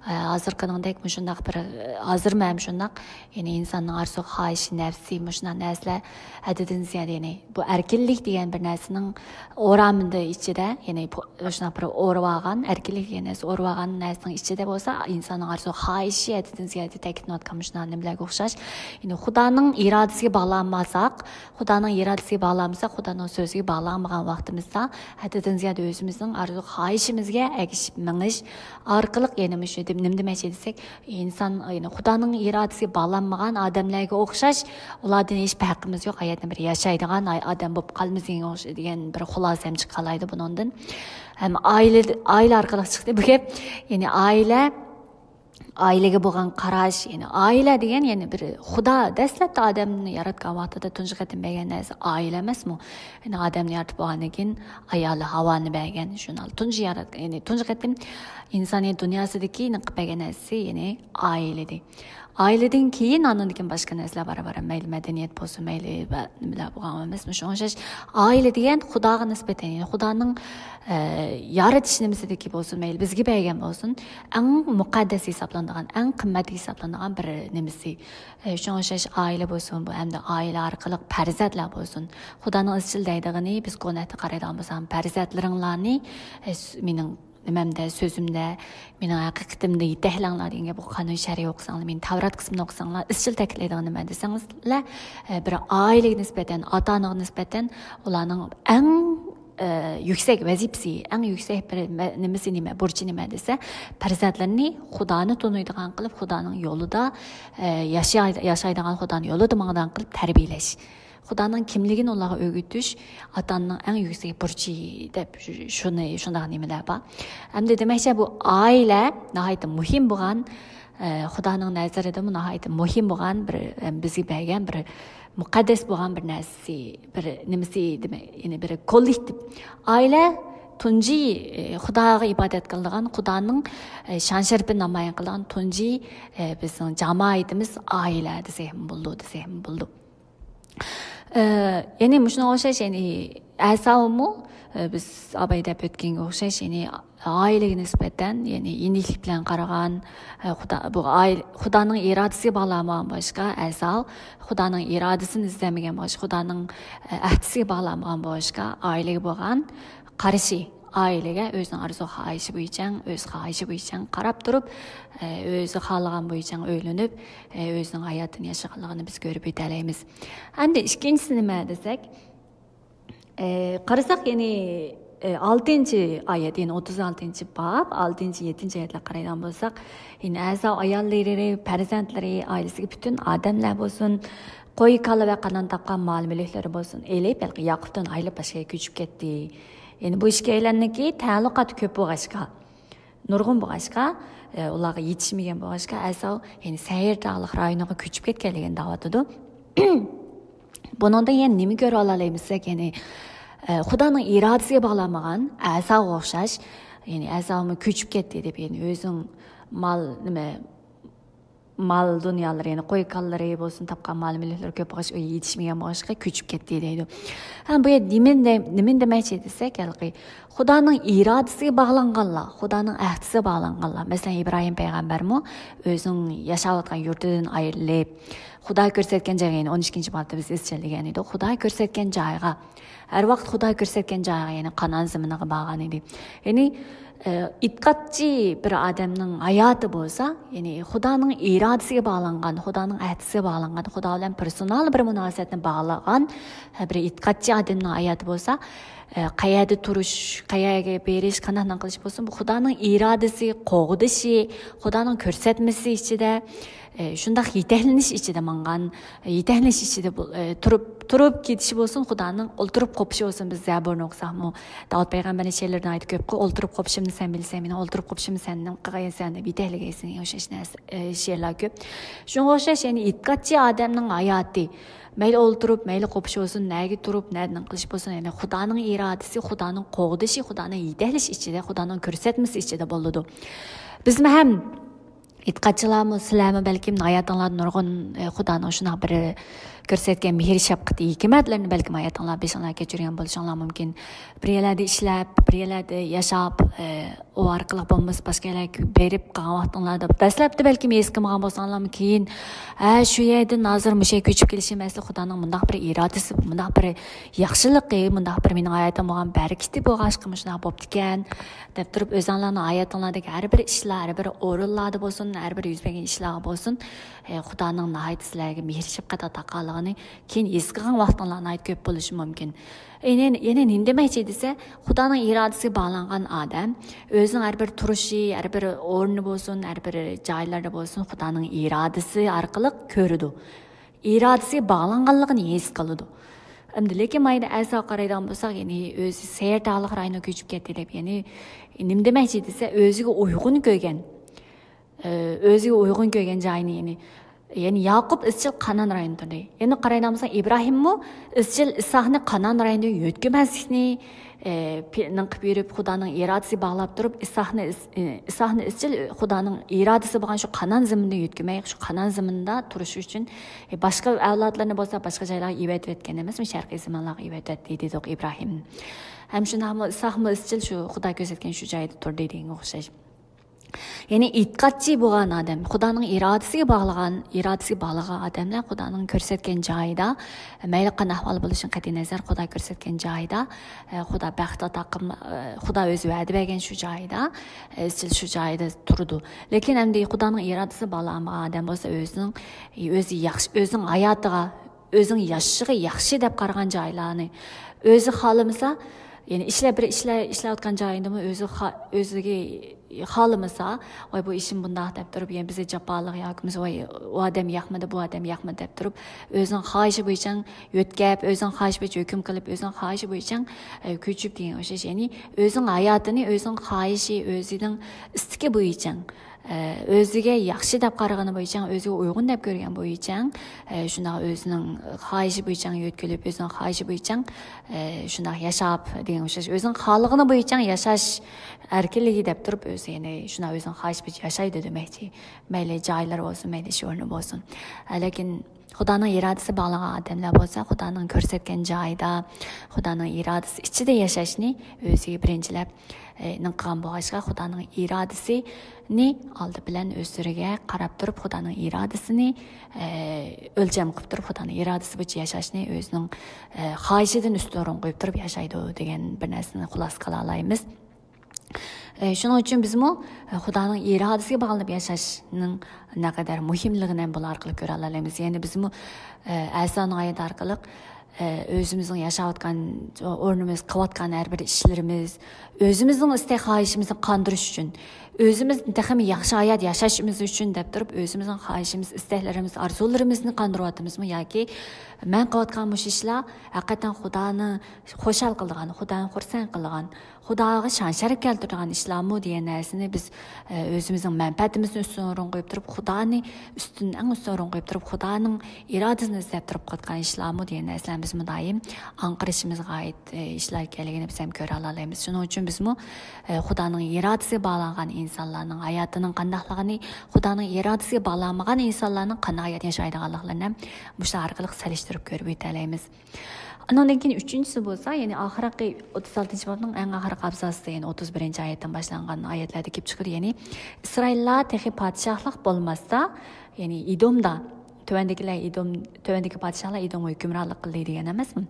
ئە، ھازىرقىنىڭدەك مۇشۇنداق بىر، ئە، ھازىرمۇ ھەم شۇنداق، يەنى ئىنساننىڭ ئارزۇ خاھىشى، نەپسى، مۇشۇنداق نەرسىلەر ھەددىدىن زىيادە، يەنى بۇ ئەركىنلىك دېگەن بىر نەرسىنىڭ ئورامىدا ئىچىدە، يەنى بۇ شۇنداق بىر ئورىۋالغان، ئەركىنلىك دېگەن نەرسە ئورىۋالغان نەرسىنىڭ ئىچىدە بولسا، ئىنساننىڭ ئارزۇ خاھىشى ھەددىدىن زىيادە تەكىتلىنىۋاتقان مۇشۇنداق نېمىلەرگە ئوخشاش. يەنى خۇدانىڭ ئىرادىسىگە باغلانمىساق، خۇدانىڭ ئىرادىسىگە باغلانمىساق، خۇدانىڭ سۆزىگە باغلانمىغان ۋاقتىمىزدا، ھەددىدىن زىيادە ئۆزىمىزنىڭ ئارزۇ خاھىشىمىزگە ئەگىشىپ مېڭىش ئارقىلىق، يەنە مۇشۇ دېم-، نېمە دېمەكچى دېسەك، ئىنسان، يەنى خۇدانىڭ ئىرادىسىگە باغلانمىغان ئادەملەرگە ئوخشاش، ئۇلاردىن ھېچ پەرقىمىز يوق. ھاياتنى بىر ياشايدىغان ئاي-، ئادەم بولۇپ قالىمىز دېگەن ئوخش-، دېگەن بىر خۇلاسە ھەم چىققانلايدۇ بۇنىڭدىن. ھەم ئائىلە، ئائىلە ئارقىلىق چىقتى بۇ گەپ. يەنى ئائىلە، ئائىلىگە بولغان قاراش، يەنى ئائىلە دېگەن، يەنى بىر خۇدا دەسلەپتە ئادەمنى ياراتقان ۋاقتىدا تۇنجى قېتىم بەرگەن نەرسە ئائىلە ئەمەسمۇ؟ يەنى ئادەمنى يارىتىپ بولغاندىن كېيىن ئايالى ھاۋانى بەرگەن، شۇنىڭ تۇنجى ياراتقان، يەنى تۇنجى قېتىم ئىنسانىيەت دۇنياسىدىكى قىلىپ بەرگەن نەرسىسى، يەنى ئائىلە ئىدى. ئائىلىدىن كېيىن، ئاندىن كېيىن باشقا نەرسىلەر بارا-بارا، مەيلى مەدەنىيەت بولسۇن، مەيلى ۋە نېمىلەر بولغان ئەمەسمۇ. شۇڭا ئوخشاش، ئائىلە دېگەن خۇداغا نىسبەتەن، يەنى خۇدانىڭ، ئە، يارىتىش نېمىسىدىكى بولسۇن، مەيلى بىزگە بەرگەن بولسۇن، ئەڭ مۇقەددەس ھېسابلىنىدىغان، ئەڭ قىممەتلىك ھېسابلىنىدىغان بىر نېمىسى. ئە، شۇڭا ئوخشاش ئائىلە بولسۇن، بۇ ھەمدە ئائىلە ئارقىلىق پەرزەنتلەر بولسۇن. خۇدانىڭ ئىزچىل دەيدىغىنى، بىز كونەتتە قارايدىغان بولساق، پەرزەنتلىرىڭلارنى، ئە، س-، مېنىڭ نېمەمدە، سۆزۈمدە، مېنىڭ ھەقىقىتىمدە يېتەكلەڭلار دېگەن گەپ، قانۇن شەرىئە ئوقۇساڭلار، مېنى تەۋرات قىسمىنى ئوقۇساڭلار، ئىزچىل تەكىتلەيدىغان نېمە دېسەڭلار، ئە، بىر ئائىلىگە نىسبەتەن، ئاتا ئانىغا نىسبەتەن ئۇلارنىڭ ئەڭ، ئە، يۈكسەك ۋەزىپىسى، ئەڭ يۈكسەك بىر مە-، نېمىسى نېمە، بۇرچى نېمە دېسە، پەرزەنتلىرىنى خۇدانى تونۇيدىغان قىلىپ، خۇدانىڭ يولىدا، ئە، ياشاي-، ياشايدىغان، خۇدانىڭ يولىدا ماڭىدىغان قىلىپ تەربىيەلەش. خۇدانىڭ كىملىكىنى ئۇلارغا ئۆگىتىش ئاتا-ئانىنىڭ ئەڭ يۈكسەك بۇرچى دەپ شۇ-، شۇنى، شۇنداق نېمىلەر بار. ئەمدى دېمەكچى، بۇ ئائىلە ناھايىتى مۇھىم بولغان، ئە، خۇدانىڭ نەزىرىدىمۇ ناھايىتى مۇھىم بولغان بىر، ئە، بىزگە بەرگەن بىر مۇقەددەس بولغان بىر نەرسىسى، بىر نېمىسى دېمەك، يەنى بىر كوللېكتىپ. ئائىلە تۇنجى، ئە، خۇداغا ئىبادەت قىلىدىغان، خۇدانىڭ، ئە، شان شەرىپىنى نامايان قىلىدىغان تۇنجى، ئە، بىزنىڭ جامائىتىمىز ئائىلە دېسەكمۇ بولىدۇ، دېسەكمۇ بولىدۇ. ئە، يەنى مۇشۇنىڭغا ئوخشاش، يەنى ئەساۋمۇ، ئە، بىز ئاباي دەپ ئۆتكەنگە ئوخشاش، يەنى ئائىلىگە نىسبەتەن، يەنى يېنىكلىك بىلەن قارىغان، ئە، خۇدا، بۇ ئائىلە، خۇدانىڭ ئىرادىسىگە باغلانمىغان بولغاچقا، ئەساۋ خۇدانىڭ ئىرادىسىنى ئىزدەنمىگەن بولغاچقا، خۇدانىڭ، ئە، ئەھدىسىگە باغلانمىغان بولغاچقا، ئائىلىگە بولغان قارىشى، ئائىلىگە ئۆزىنىڭ ئارزۇ خاھىشى بويىچە، ئۆز خاھىشى بويىچە قاراپ تۇرۇپ، ئە، ئۆزى خالىغان بويىچە ئۆيلىنىپ، ئە، ئۆزىنىڭ ھاياتىنى ياشىغانلىقىنى بىز كۆرۈپ ئۆتەلەيمىز. ئەمدى ئىككىنچىسى نېمە دېسەك، ئە، قارىساق، يەنى، ئە، ئالتىنچى ئايەت، يەنى ئوتتۇز ئالتىنچى باب، ئالتىنچى، يەتتىنچى ئايەتلەرگە قارايدىغان بولساق، يەنى ئەساۋ ئاياللىرى، پەرزەنتلىرى، ئائىلىسىدىكى پۈتۈن ئادەملەر بولسۇن، قوي، كالا ۋە قانان تاپقان مال-مۈلۈكلىرى بولسۇن، ئېلىپ، ھېلىقى ياقۇپتىن ئايرىلىپ، باشقا يەرگە كۆچۈپ كەتتى. يەنى بۇ ئىككىيلەننىڭكى تەئەللۇقاتى كۆپ بولغاچقا، نۇرغۇن بولغاچقا، ئە، ئۇلارغا يېتىشمىگەن بولغاچقا، ئەساۋ، يەنى سەير تاغلىق رايونىغا كۆچۈپ كەتكەنلىكىنى دەۋاتىدۇ. بۇنىڭدا يەنە نېمە كۆرۈۋالالايمىز دېسەك، يەنى، ئە، خۇدانىڭ ئىرادىسىگە باغلانمىغان ئەساۋغا ئوخشاش، يەنى ئەساۋمۇ كۆچۈپ كەتتى دەپ، يەنى ئۆزىنىڭ مال، نېمە، مال دۇنيالىرى، يەنى قوي كالىلىرى بولسۇن، تاپقان مال مۈلۈكلىرى كۆپ بولغاچقا، ئۆيگە يېتىشمىگەن بولغاچقا، كۆچۈپ كەتتى دەيدۇ. ھە، بۇ يەردە نېمىنى دە-، نېمىنى دېمەكچى دېسەك، ھېلىقى خۇدانىڭ ئىرادىسىگە باغلانغانلار، خۇدانىڭ ئەھدىسىگە باغلانغانلار. مەسىلەن، ئىبراھىم پەيغەمبەرمۇ ئۆزىنىڭ ياشاۋاتقان يۇرتىدىن ئايرىلىپ، خۇدا كۆرسەتكەن جايغا، يەنى ئون ئىككىنچى بابتا بىز ئىزچىل دېگەن ئىدۇق، خۇدا كۆرسەتكەن جايغا، ھەر ۋاقىت خۇدا كۆرسەتكەن جايغا، يەنى قانائان زېمىنىغا بارغان ئىدى. يەنى، ئە، ئېتىقادچى بىر ئادەمنىڭ ھاياتى بولسا، يەنى خۇدانىڭ ئىرادىسىگە باغلانغان، خۇدانىڭ ئەھدىسىگە باغلانغان، خۇدا بىلەن پېرسونال بىر مۇناسىۋەتنى باغلىغان، ھە، بىر ئېتىقادچى ئادەمنىڭ ھاياتى بولسا، ئە، قەيەردە تۇرۇش، قەيەرگە بېرىش، قانداق قىلىش بولسۇن، بۇ خۇدانىڭ ئىرادىسى، قوغدىشى، خۇدانىڭ كۆرسەتمىسى ئىچىدە، ئە، شۇنداق يېتەكلىنىش ئىچىدە ماڭغان، يېتەكلىنىش ئىچىدە بۇ، ئە، تۇرۇپ، تۇرۇپ كېتىشى بولسۇن، خۇدانىڭ ئولتۇرۇپ قوپۇشى بولسۇن. بىز زەبۇرنى ئوقۇساقمۇ، داۋۇت پەيغەمبەرنىڭ شېئىرلىرى ناھايىتى كۆپكۇ، «ئولتۇرۇپ قوپۇشۇمنى سەن بىلىسەن، مېنىڭ ئولتۇرۇپ قوپۇشۇمنى سەن نېمە قىلغايسەن» دەپ يېتەكلىگەيسەن، ئوخشاش نەرسە، ئە، شېئىرلار كۆپ. شۇنىڭغا ئوخشاش، يەنى ئېتىقادچى ئادەمنىڭ ھاياتى، مەيلى ئولتۇرۇپ، مەيلى قوپۇش بولسۇن، نەگە تۇرۇپ، نەدىن قىلىش بولسۇن، يەنى خۇدانىڭ ئىرادىسى، خۇدانىڭ قوغدىشى، خۇدانىڭ يېتەكلىشى ئىچىدە، خۇدانىڭ كۆرسەتمىسى ئىچىدە بولىدۇ. بىزمۇ ھەم ئېتىقادچىلارمۇ، سىلەرمۇ بەلكىم ھاياتىڭلاردا نۇرغۇن، ئە، خۇدانىڭ شۇنداق بىر كۆرسەتكەن مېھىر شەپقىتى، ھېكمەتلىرىنى بەلكىم ھاياتىڭلار بېشىڭلار كەچۈرگەن بولۇشۇڭلار مۇمكىن. بىر يەرلەردە ئىشلەپ، بىر يەرلەردە ياشاپ، ئە، ئۇ ئارقىلىق بولمىسا باشقا يەرلەرگە بېرىپ قالغان ۋاقتىڭلاردا، دەسلەپتە بەلكىم ھېس قىلمىغان بولساڭلارمۇ، كېيىن، ھە، شۇ يەردىن ھازىر مۇشۇ يەرگە كۆچۈپ كېلىشىم ئەسلى خۇدانىڭ مۇنداق بىر ئىرادىسى، مۇنداق بىر ياخشىلىقى، مۇنداق بىر مېنىڭ ھاياتىمغا بولغان بەرىكىتى بولغاچقا مۇشۇنداق باپتىكەن، دەپ تۇرۇپ، ئۆزۈڭلارنىڭ ھاياتىڭلاردىكى ھەر بىر ئىشلار، ھەر بىر ئورۇنلاردا بولسۇن، ھەر بىر يۈز بەرگەن ئىشلارغا بولسۇن، ئە، خۇدانىڭ ناھايىتى سىلەرگە مېھىر شەپقەت ئاتا قىلغانلىقىنى كېيىن ھېس قىلغان ۋاقتىڭلار ناھايىتى كۆپ بولۇشى مۇمكىن. يەنە، يەنە نېمە دېمەكچى دېسە، خۇدانىڭ ئىرادىسىگە باغلانغان ئادەم ئۆزىنىڭ ھەر بىر تۇرۇشى، ھەر بىر ئورنى بولسۇن، ھەر بىر جايلاردا بولسۇن، خۇدانىڭ ئىرادىسى ئارقىلىق كۆرىدۇ. ئىرادىسىگە باغلانغانلىقىنى ھېس قىلىدۇ. ئەمدى لېكىن مايدا ئەسا قارايدىغان بولساق، يەنى ئۆزى سەير تاغلىق رايونغا كۆچۈپ كەتتى دەپ، يەنى نېمە دېمەكچى دېسە، ئۆزىگە ئۇيغۇن كۆرگەن، ئۆزىگە ئۇيغۇن كۆرگەن جاينى، يەنى، يەنى ياقۇپ ئىزچىل قانان رايونىدا تۇردى. يەنە قارايدىغان بولساق، ئىبراھىممۇ ئىزچىل ئىسھاقنى قانان رايونىدا يۆتكىمەسلىكنى، ئە، پى-، نىڭقىپ يۈرۈپ، خۇدانىڭ ئىرادىسىگە باغلاپ تۇرۇپ، ئىسھاقنى ئىز-، ئە، ئىسھاقنى ئىزچىل خۇدانىڭ ئىرادىسى بولغان شۇ قانان زېمىنىدا يۆتكىمەي، شۇ قانان زېمىندا تۇرۇش ئۈچۈن، ئە، باشقا ئەۋلادلىرىنى بولسا باشقا جايلارغا ئېۋەتىۋەتكەن ئەمەسمۇ، شەرقىي زېمىنلارغا ئېۋەتىۋەتتى دېدۇق ئىبراھىم. ھەم شۇنداقمۇ ئىسھاقمۇ ئىزچىل شۇ خۇدا كۆرسەتكەن شۇ جايدا تۇردى دېگەنگە ئوخشاش. يەنى ئېتىقادچى بولغان ئادەم، خۇدانىڭ ئىرادىسىگە باغلىغان، ئىرادىسىگە باغلىغان ئادەملەر خۇدانىڭ كۆرسەتكەن جايىدا، مەيلى قانداق ئەھۋال بولۇشىدىن قەتئىي نەزەر، خۇدا كۆرسەتكەن جايىدا، ئە، خۇدا بەخت ئاتا قىلما-، ئە، خۇدا ئۆزى ۋەدە بەرگەن شۇ جايىدا، ئە، ئىزچىل شۇ جايىدا تۇرىدۇ. لېكىن ئەمدى خۇدانىڭ ئىرادىسىگە باغلانمىغان ئادەم بولسا ئۆزىنىڭ، ئۆزى ياخشى، ئۆزىنىڭ ھاياتىغا، ئۆزىنىڭ ياشىشىغا ياخشى دەپ قارىغان جايلارنى ئۆزى خالىمىسا، يەنى ئىشلەپ، بىر ئىشلە-، ئىشلەۋاتقان جايىدىمۇ ئۆزى خا-، ئۆزىگە خالىمىسا، ۋاي، بۇ ئىشىم بۇنداق دەپ تۇرۇپ، يەنە بىزگە جاپالىق ياكى بولمىسا، ۋاي، ئۇ ئادەم ياقمىدى، بۇ ئادەم ياقمىدى دەپ تۇرۇپ، ئۆزىنىڭ خاھىشى بويىچە يۆتكەپ، ئۆزىنىڭ خاھىشى بويىچە ھۆكۈم قىلىپ، ئۆزىنىڭ خاھىشى بويىچە، ئە، كۆچۈپ دېگەن ئوخشاش. يەنى ئۆزىنىڭ ھاياتىنى ئۆزىنىڭ خاھىشى، ئۆزىنىڭ ئىستىكى بويىچە، ئە، ئۆزىگە ياخشى دەپ قارىغىنى بويىچە، ئۆزىگە ئۇيغۇن دەپ كۆرگەن بويىچە، ئە، شۇنداق ئۆزىنىڭ خاھىشى بويىچە يۆتكىلىپ، ئۆزىنىڭ خاھىشى بويىچە، ئە، شۇنداق ياشاپ دېگەن ئوخشاش. ئۆزىنىڭ خالىغىنى بويىچە ياشاش ئەركىنلىكى دەپ تۇرۇپ، ئۆزى يەنى شۇنداق ئۆزىنىڭ خاھىشى بويىچە ياشايدۇ دېمەكچى. مەيلى جايلار بولسۇن، مەيلى ئىش ئورنى بولسۇن. ئە، لېكىن خۇدانىڭ ئىرادىسى باغلانغان ئادەملەر بولسا، خۇدانىڭ كۆرسەتكەن جايىدا، خۇدانىڭ ئىرادىسى ئىچىدە ياشاشنى ئۆزىگە بىرىنچىلەپ، ئە، نىڭ قىلغان بولغاچقا، خۇدانىڭ ئىرادىسىنى ئالدى بىلەن ئۆزلىرىگە قاراپ تۇرۇپ، خۇدانىڭ ئىرادىسىنى، ئە، ئۆلچەم قىلىپ تۇرۇپ، خۇدانىڭ ئىرادىسى بويىچە ياشاشنى ئۆزىنىڭ، ئە، خاھىشىدىن ئۈستۈن ئورۇن قويۇپ تۇرۇپ ياشايدۇ دېگەن بىر نەرسىنى خۇلاسە قىلالايمىز. ئە، شۇنىڭ ئۈچۈن بىزمۇ، ئە، خۇدانىڭ ئىرادىسىگە باغلىنىپ ياشاشنىڭ نەقەدەر مۇھىملىقىنى ھەم بۇلار ئارقىلىق كۆرەلەيمىز. يەنى بىزمۇ، ئە، ئەسانىڭ ئايىتى ئارقىلىق، ئە، ئۆزىمىزنىڭ ياشاۋاتقان ئورنىمىز، قىلىۋاتقان ھەر بىر ئىشلىرىمىز، ئۆزىمىزنىڭ ئىستەك خاھىشىمىزنى قاندۇرۇش ئۈچۈن، ئۆزىمىز تېخىمۇ ياخشى ھايات ياشاشىمىز ئۈچۈن دەپ تۇرۇپ، ئۆزىمىزنىڭ خاھىشىمىز، ئىستەكلىرىمىز، ئارزۇلىرىمىزنى قاندۇرۇۋاتىمىزمۇ ياكى مەن قىلىۋاتقان مۇشۇ ئىشلار ھەقىقەتەن خۇدانى خۇشال قىلىدىغان، خۇدانى خۇرسەن قىلىدىغان، خۇداغا شان-شەرەپ كەلتۈرىدىغان ئىشلارمۇ دېگەن نەرسىنى بىز، ئە، ئۆزىمىزنىڭ مەنپەئەتىمىزنى ئۈستۈن ئورۇن قويۇپ تۇرۇپ، خۇدانى ئۈستۈن، ئەڭ ئۈستۈن ئورۇن قويۇپ تۇرۇپ، خۇدانىڭ ئىرادىسىنى ئىزدەپ تۇرۇپ قىلىۋاتقان ئىشلارمۇ دېگەن نەرسىلەرنى بىزمۇ دائىم ئاڭقىرىشىمىزغا ئائىت، ئە، ئىشلار ئىكەنلىكىنى بىز ھەم كۆرەلەيمىز. شۇنىڭ ئۈچۈن بىزمۇ، ئە، خۇدانىڭ ئىرادىسىگە باغلانغان ئىنسانلارنىڭ ھاياتىنىڭ قانداقلىقىنى، خۇدانىڭ ئىرادىسىگە باغلانمىغان ئىنسانلارنىڭ قانداق ھايات ياشايدىغانلىقلىرىنى ھەم مۇشۇلار ئارقىلىق سېلىشتۇرۇپ كۆرۈپ ئۆتەلەيمىز. ئانىڭدىن كېيىن ئۈچىنچىسى بولسا، يەنى ئاخىرقى ئوتتۇز ئالتىنچى بابنىڭ ئەڭ ئاخىرقى ئابزاسىدا، يەنى ئوتتۇز بىرىنچى ئايەتتىن باشلانغان ئايەتلەردە كېلىپ چىقىدۇ. يەنى ئىسرائىللار تېخى پادىشاھلىق بولماستا، يەنى ئىدومدا، تۆۋەندىكىلەر ئىدوم، تۆۋەندىكى پادىشاھلار ئىدومغا ھۆكۈمرانلىق قىلدى دېگەن ئەمەسمۇ؟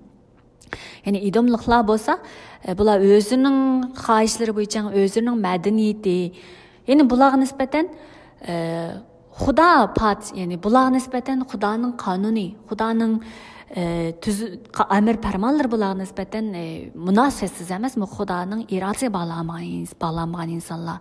يەنى ئىدوملۇقلار بولسا، ئە، بۇلار ئۆزىنىڭ خاھىشلىرى بويىچە، ئۆزىنىڭ مەدەنىيىتى، يەنى بۇلارغا نىسبەتەن، ئە، خۇدا پات-، يەنى بۇلارغا نىسبەتەن خۇدانىڭ قانۇنى، خۇدانىڭ، ئە، تۈز-، قا-، ئەمىر پەرمانلىرى بۇلارغا نىسبەتەن، ئە، مۇناسىۋەتسىز ئەمەسمۇ؟ خۇدانىڭ ئىرادىسىگە باغلانمىغان ئىنس-، باغلانمىغان ئىنسانلار.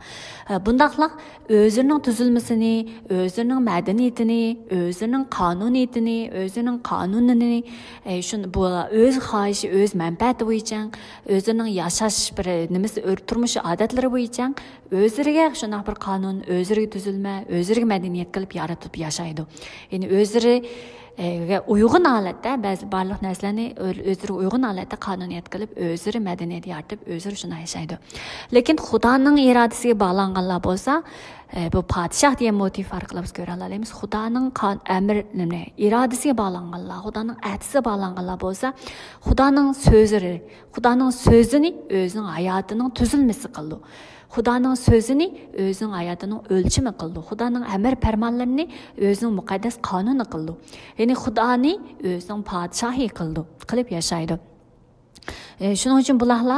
ئە، بۇنداقلار ئۆزىنىڭ تۈزۈلمىسىنى، ئۆزىنىڭ مەدەنىيىتىنى، ئۆزىنىڭ قانۇنىيىتىنى، ئۆزىنىڭ قانۇنىنى، ئە، شۇن-، بۇ ئۆز خاھىشى، ئۆز مەنپەئەتى بويىچە، ئۆزىنىڭ ياشاش بىر نېمىسى، ئۆر-، تۇرمۇش ئادەتلىرى بويىچە ئۆزلىرىگە شۇنداق بىر قانۇن، ئۆزلىرىگە تۈزۈلمە، ئۆزلىرىگە مەدەنىيەت قىلىپ يارىتىپ ياشايدۇ. يەنى ئۆزلىرى، ئە، گە ئۇيغۇن ھالەتتە بەزى بارلىق نەرسىلەرنى ئۆ-، ئۆزلىرىگە ئۇيغۇن ھالەتتە قانۇنىيەت قىلىپ، ئۆزلىرى مەدەنىيەت يارىتىپ، ئۆزلىرى شۇنداق ياشايدۇ. لېكىن خۇدانىڭ ئىرادىسىگە باغلانغانلار بولسا، ئە، بۇ پادىشاھ دېگەن موتىف ئارقىلىق بىز كۆرەلەيمىز. خۇدانىڭ قان-، ئەمر، نېمە، ئىرادىسىگە باغلانغانلار، خۇدانىڭ ئەھدىسىگە باغلانغانلار بولسا، خۇدانىڭ سۆزلىرى، خۇدانىڭ سۆزىنى ئۆزىنىڭ ھاياتىنىڭ تۈزۈلمىسى قىلىدۇ. خۇدانىڭ سۆزىنى ئۆزىنىڭ ھاياتىنىڭ ئۆلچىمى قىلىدۇ. خۇدانىڭ ئەمر پەرمانلىرىنى ئۆزىنىڭ مۇقەددەس قانۇنى قىلىدۇ. يەنى خۇدانى ئۆزىنىڭ پادىشاھى قىلىدۇ، قىلىپ ياشايدۇ. ئە، شۇنىڭ ئۈچۈن بۇلارلا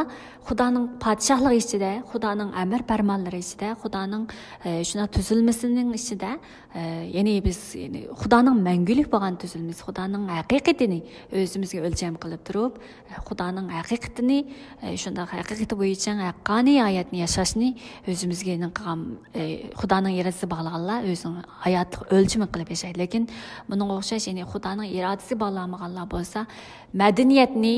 خۇدانىڭ پادىشاھلىقى ئىچىدە، خۇدانىڭ ئەمر پەرمانلىرى ئىچىدە، خۇدانىڭ، ئە، شۇنداق تۈزۈلمىسىنىڭ ئىچىدە، ئە، يەنى بىز، يەنى خۇدانىڭ مەڭگۈلۈك بولغان تۈزۈلمىسى، خۇدانىڭ ھەقىقىتىنى ئۆزىمىزگە ئۆلچەم قىلىپ تۇرۇپ، خۇدانىڭ ھەقىقىتىنى، ئە، شۇنداق ھەقىقىتى بويىچە ھەققانىي ھاياتنى ياشاشنى ئۆزىمىزگە نېمە قىلغان، ئە، خۇدانىڭ ئىرادىسىگە باغلىغانلار ئۆزىنىڭ ھاياتلىق ئۆلچىمى قىلىپ ياشايدۇ. لېكىن بۇنىڭغا ئوخشاش، يەنى خۇدانىڭ ئىرادىسىگە باغلانمىغانلار بولسا، مەدەنىيەتنى،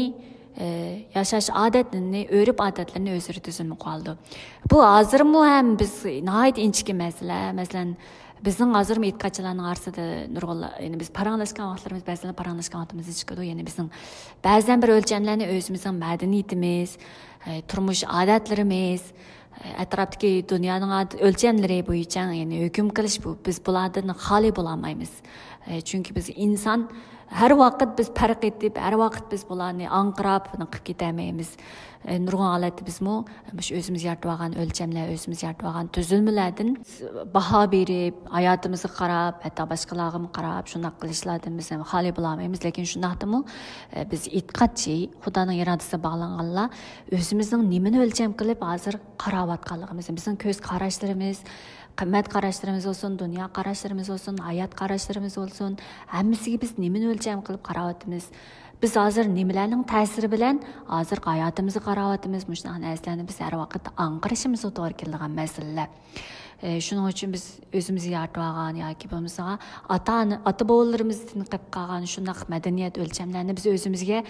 ئە، ياشاش ئادەتلىرىنى، ئۆرپ-ئادەتلىرىنى ئۆزلىرى تۈزۈلمە قىلىۋالىدۇ. بۇ ھازىرمۇ ھەم بىز ناھايىتى ئىنچىكە مەسىلە. مەسىلەن، بىزنىڭ ھازىرمۇ ئېتىقادچىلارنىڭ ئارىسىدا نۇرغۇنلار، يەنى بىز پاراڭلاشقان ۋاقىتلىرىمىز، بەزىلەر پاراڭلاشقان ۋاقتىمىزدا چىقىدۇ. يەنى بىزنىڭ بەزەن بىر ئۆلچەملەرنى ئۆزىمىزنىڭ مەدەنىيىتىمىز، ئە، تۇرمۇش ئادەتلىرىمىز، ئە، ئەتراپتىكى دۇنيانىڭ ئاد-، ئۆلچەملىرى بويىچە، يەنى ھۆكۈم قىلىش بۇ، بىز بۇلاردىن خالىي بولالمايمىز. ئە، چۈنكى بىز ئىنسان، ھەر ۋاقىت بىز پەرق ئېتىپ، ھەر ۋاقىت بىز بۇلارنى ئاڭقىراپ نېمە قىلىپ كېتەلمەيمىز. ئە، نۇرغۇن ھالەتتە بىزمۇ مۇشۇ ئۆزىمىز يارىتىۋالغان ئۆلچەملەر، ئۆزىمىز يارىتىۋالغان تۈزۈلمىلەردىن باھا بېرىپ، ھاياتىمىزغا قاراپ، ھەتتا باشقىلارغىمۇ قاراپ، شۇنداق قىلىشلاردىن بىز ھەم خالىي بولالمايمىز. لېكىن شۇنداقتىمۇ، ئە، بىز ئېتىقادچى، خۇدانىڭ ئىرادىسىگە باغلانغانلار ئۆزىمىزنىڭ نېمىنى ئۆلچەم قىلىپ ھازىر قاراۋاتقانلىقىمىزنى، بىزنىڭ كۆز قاراشلىرىمىز، قىممەت قاراشلىرىمىز بولسۇن، دۇنيا قاراشلىرىمىز بولسۇن، ھايات قاراشلىرىمىز بولسۇن، ھەممىسىگە بىز نېمىنى ئۆلچەم قىلىپ قاراۋاتىمىز؟ بىز ھازىر نېمىلەرنىڭ تەسىرى بىلەن ھازىرقى ھاياتىمىزغا قاراۋاتىمىز؟ مۇشۇنداق نەرسىلەرنى بىز ھەر ۋاقىت ئاڭقىرىشىمىزغا توغرا كېلىدىغان مەسىلىلەر. ئە، شۇنىڭ ئۈچۈن بىز ئۆزىمىز يارىتىۋالغان ياكى بولمىسا ئاتا-ئانا، ئاتا-بوۋىلىرىمىزدىن قېلىپ قالغان شۇنداق مەدەنىيەت ئۆلچەملەرنى بىز ئۆزىمىزگە،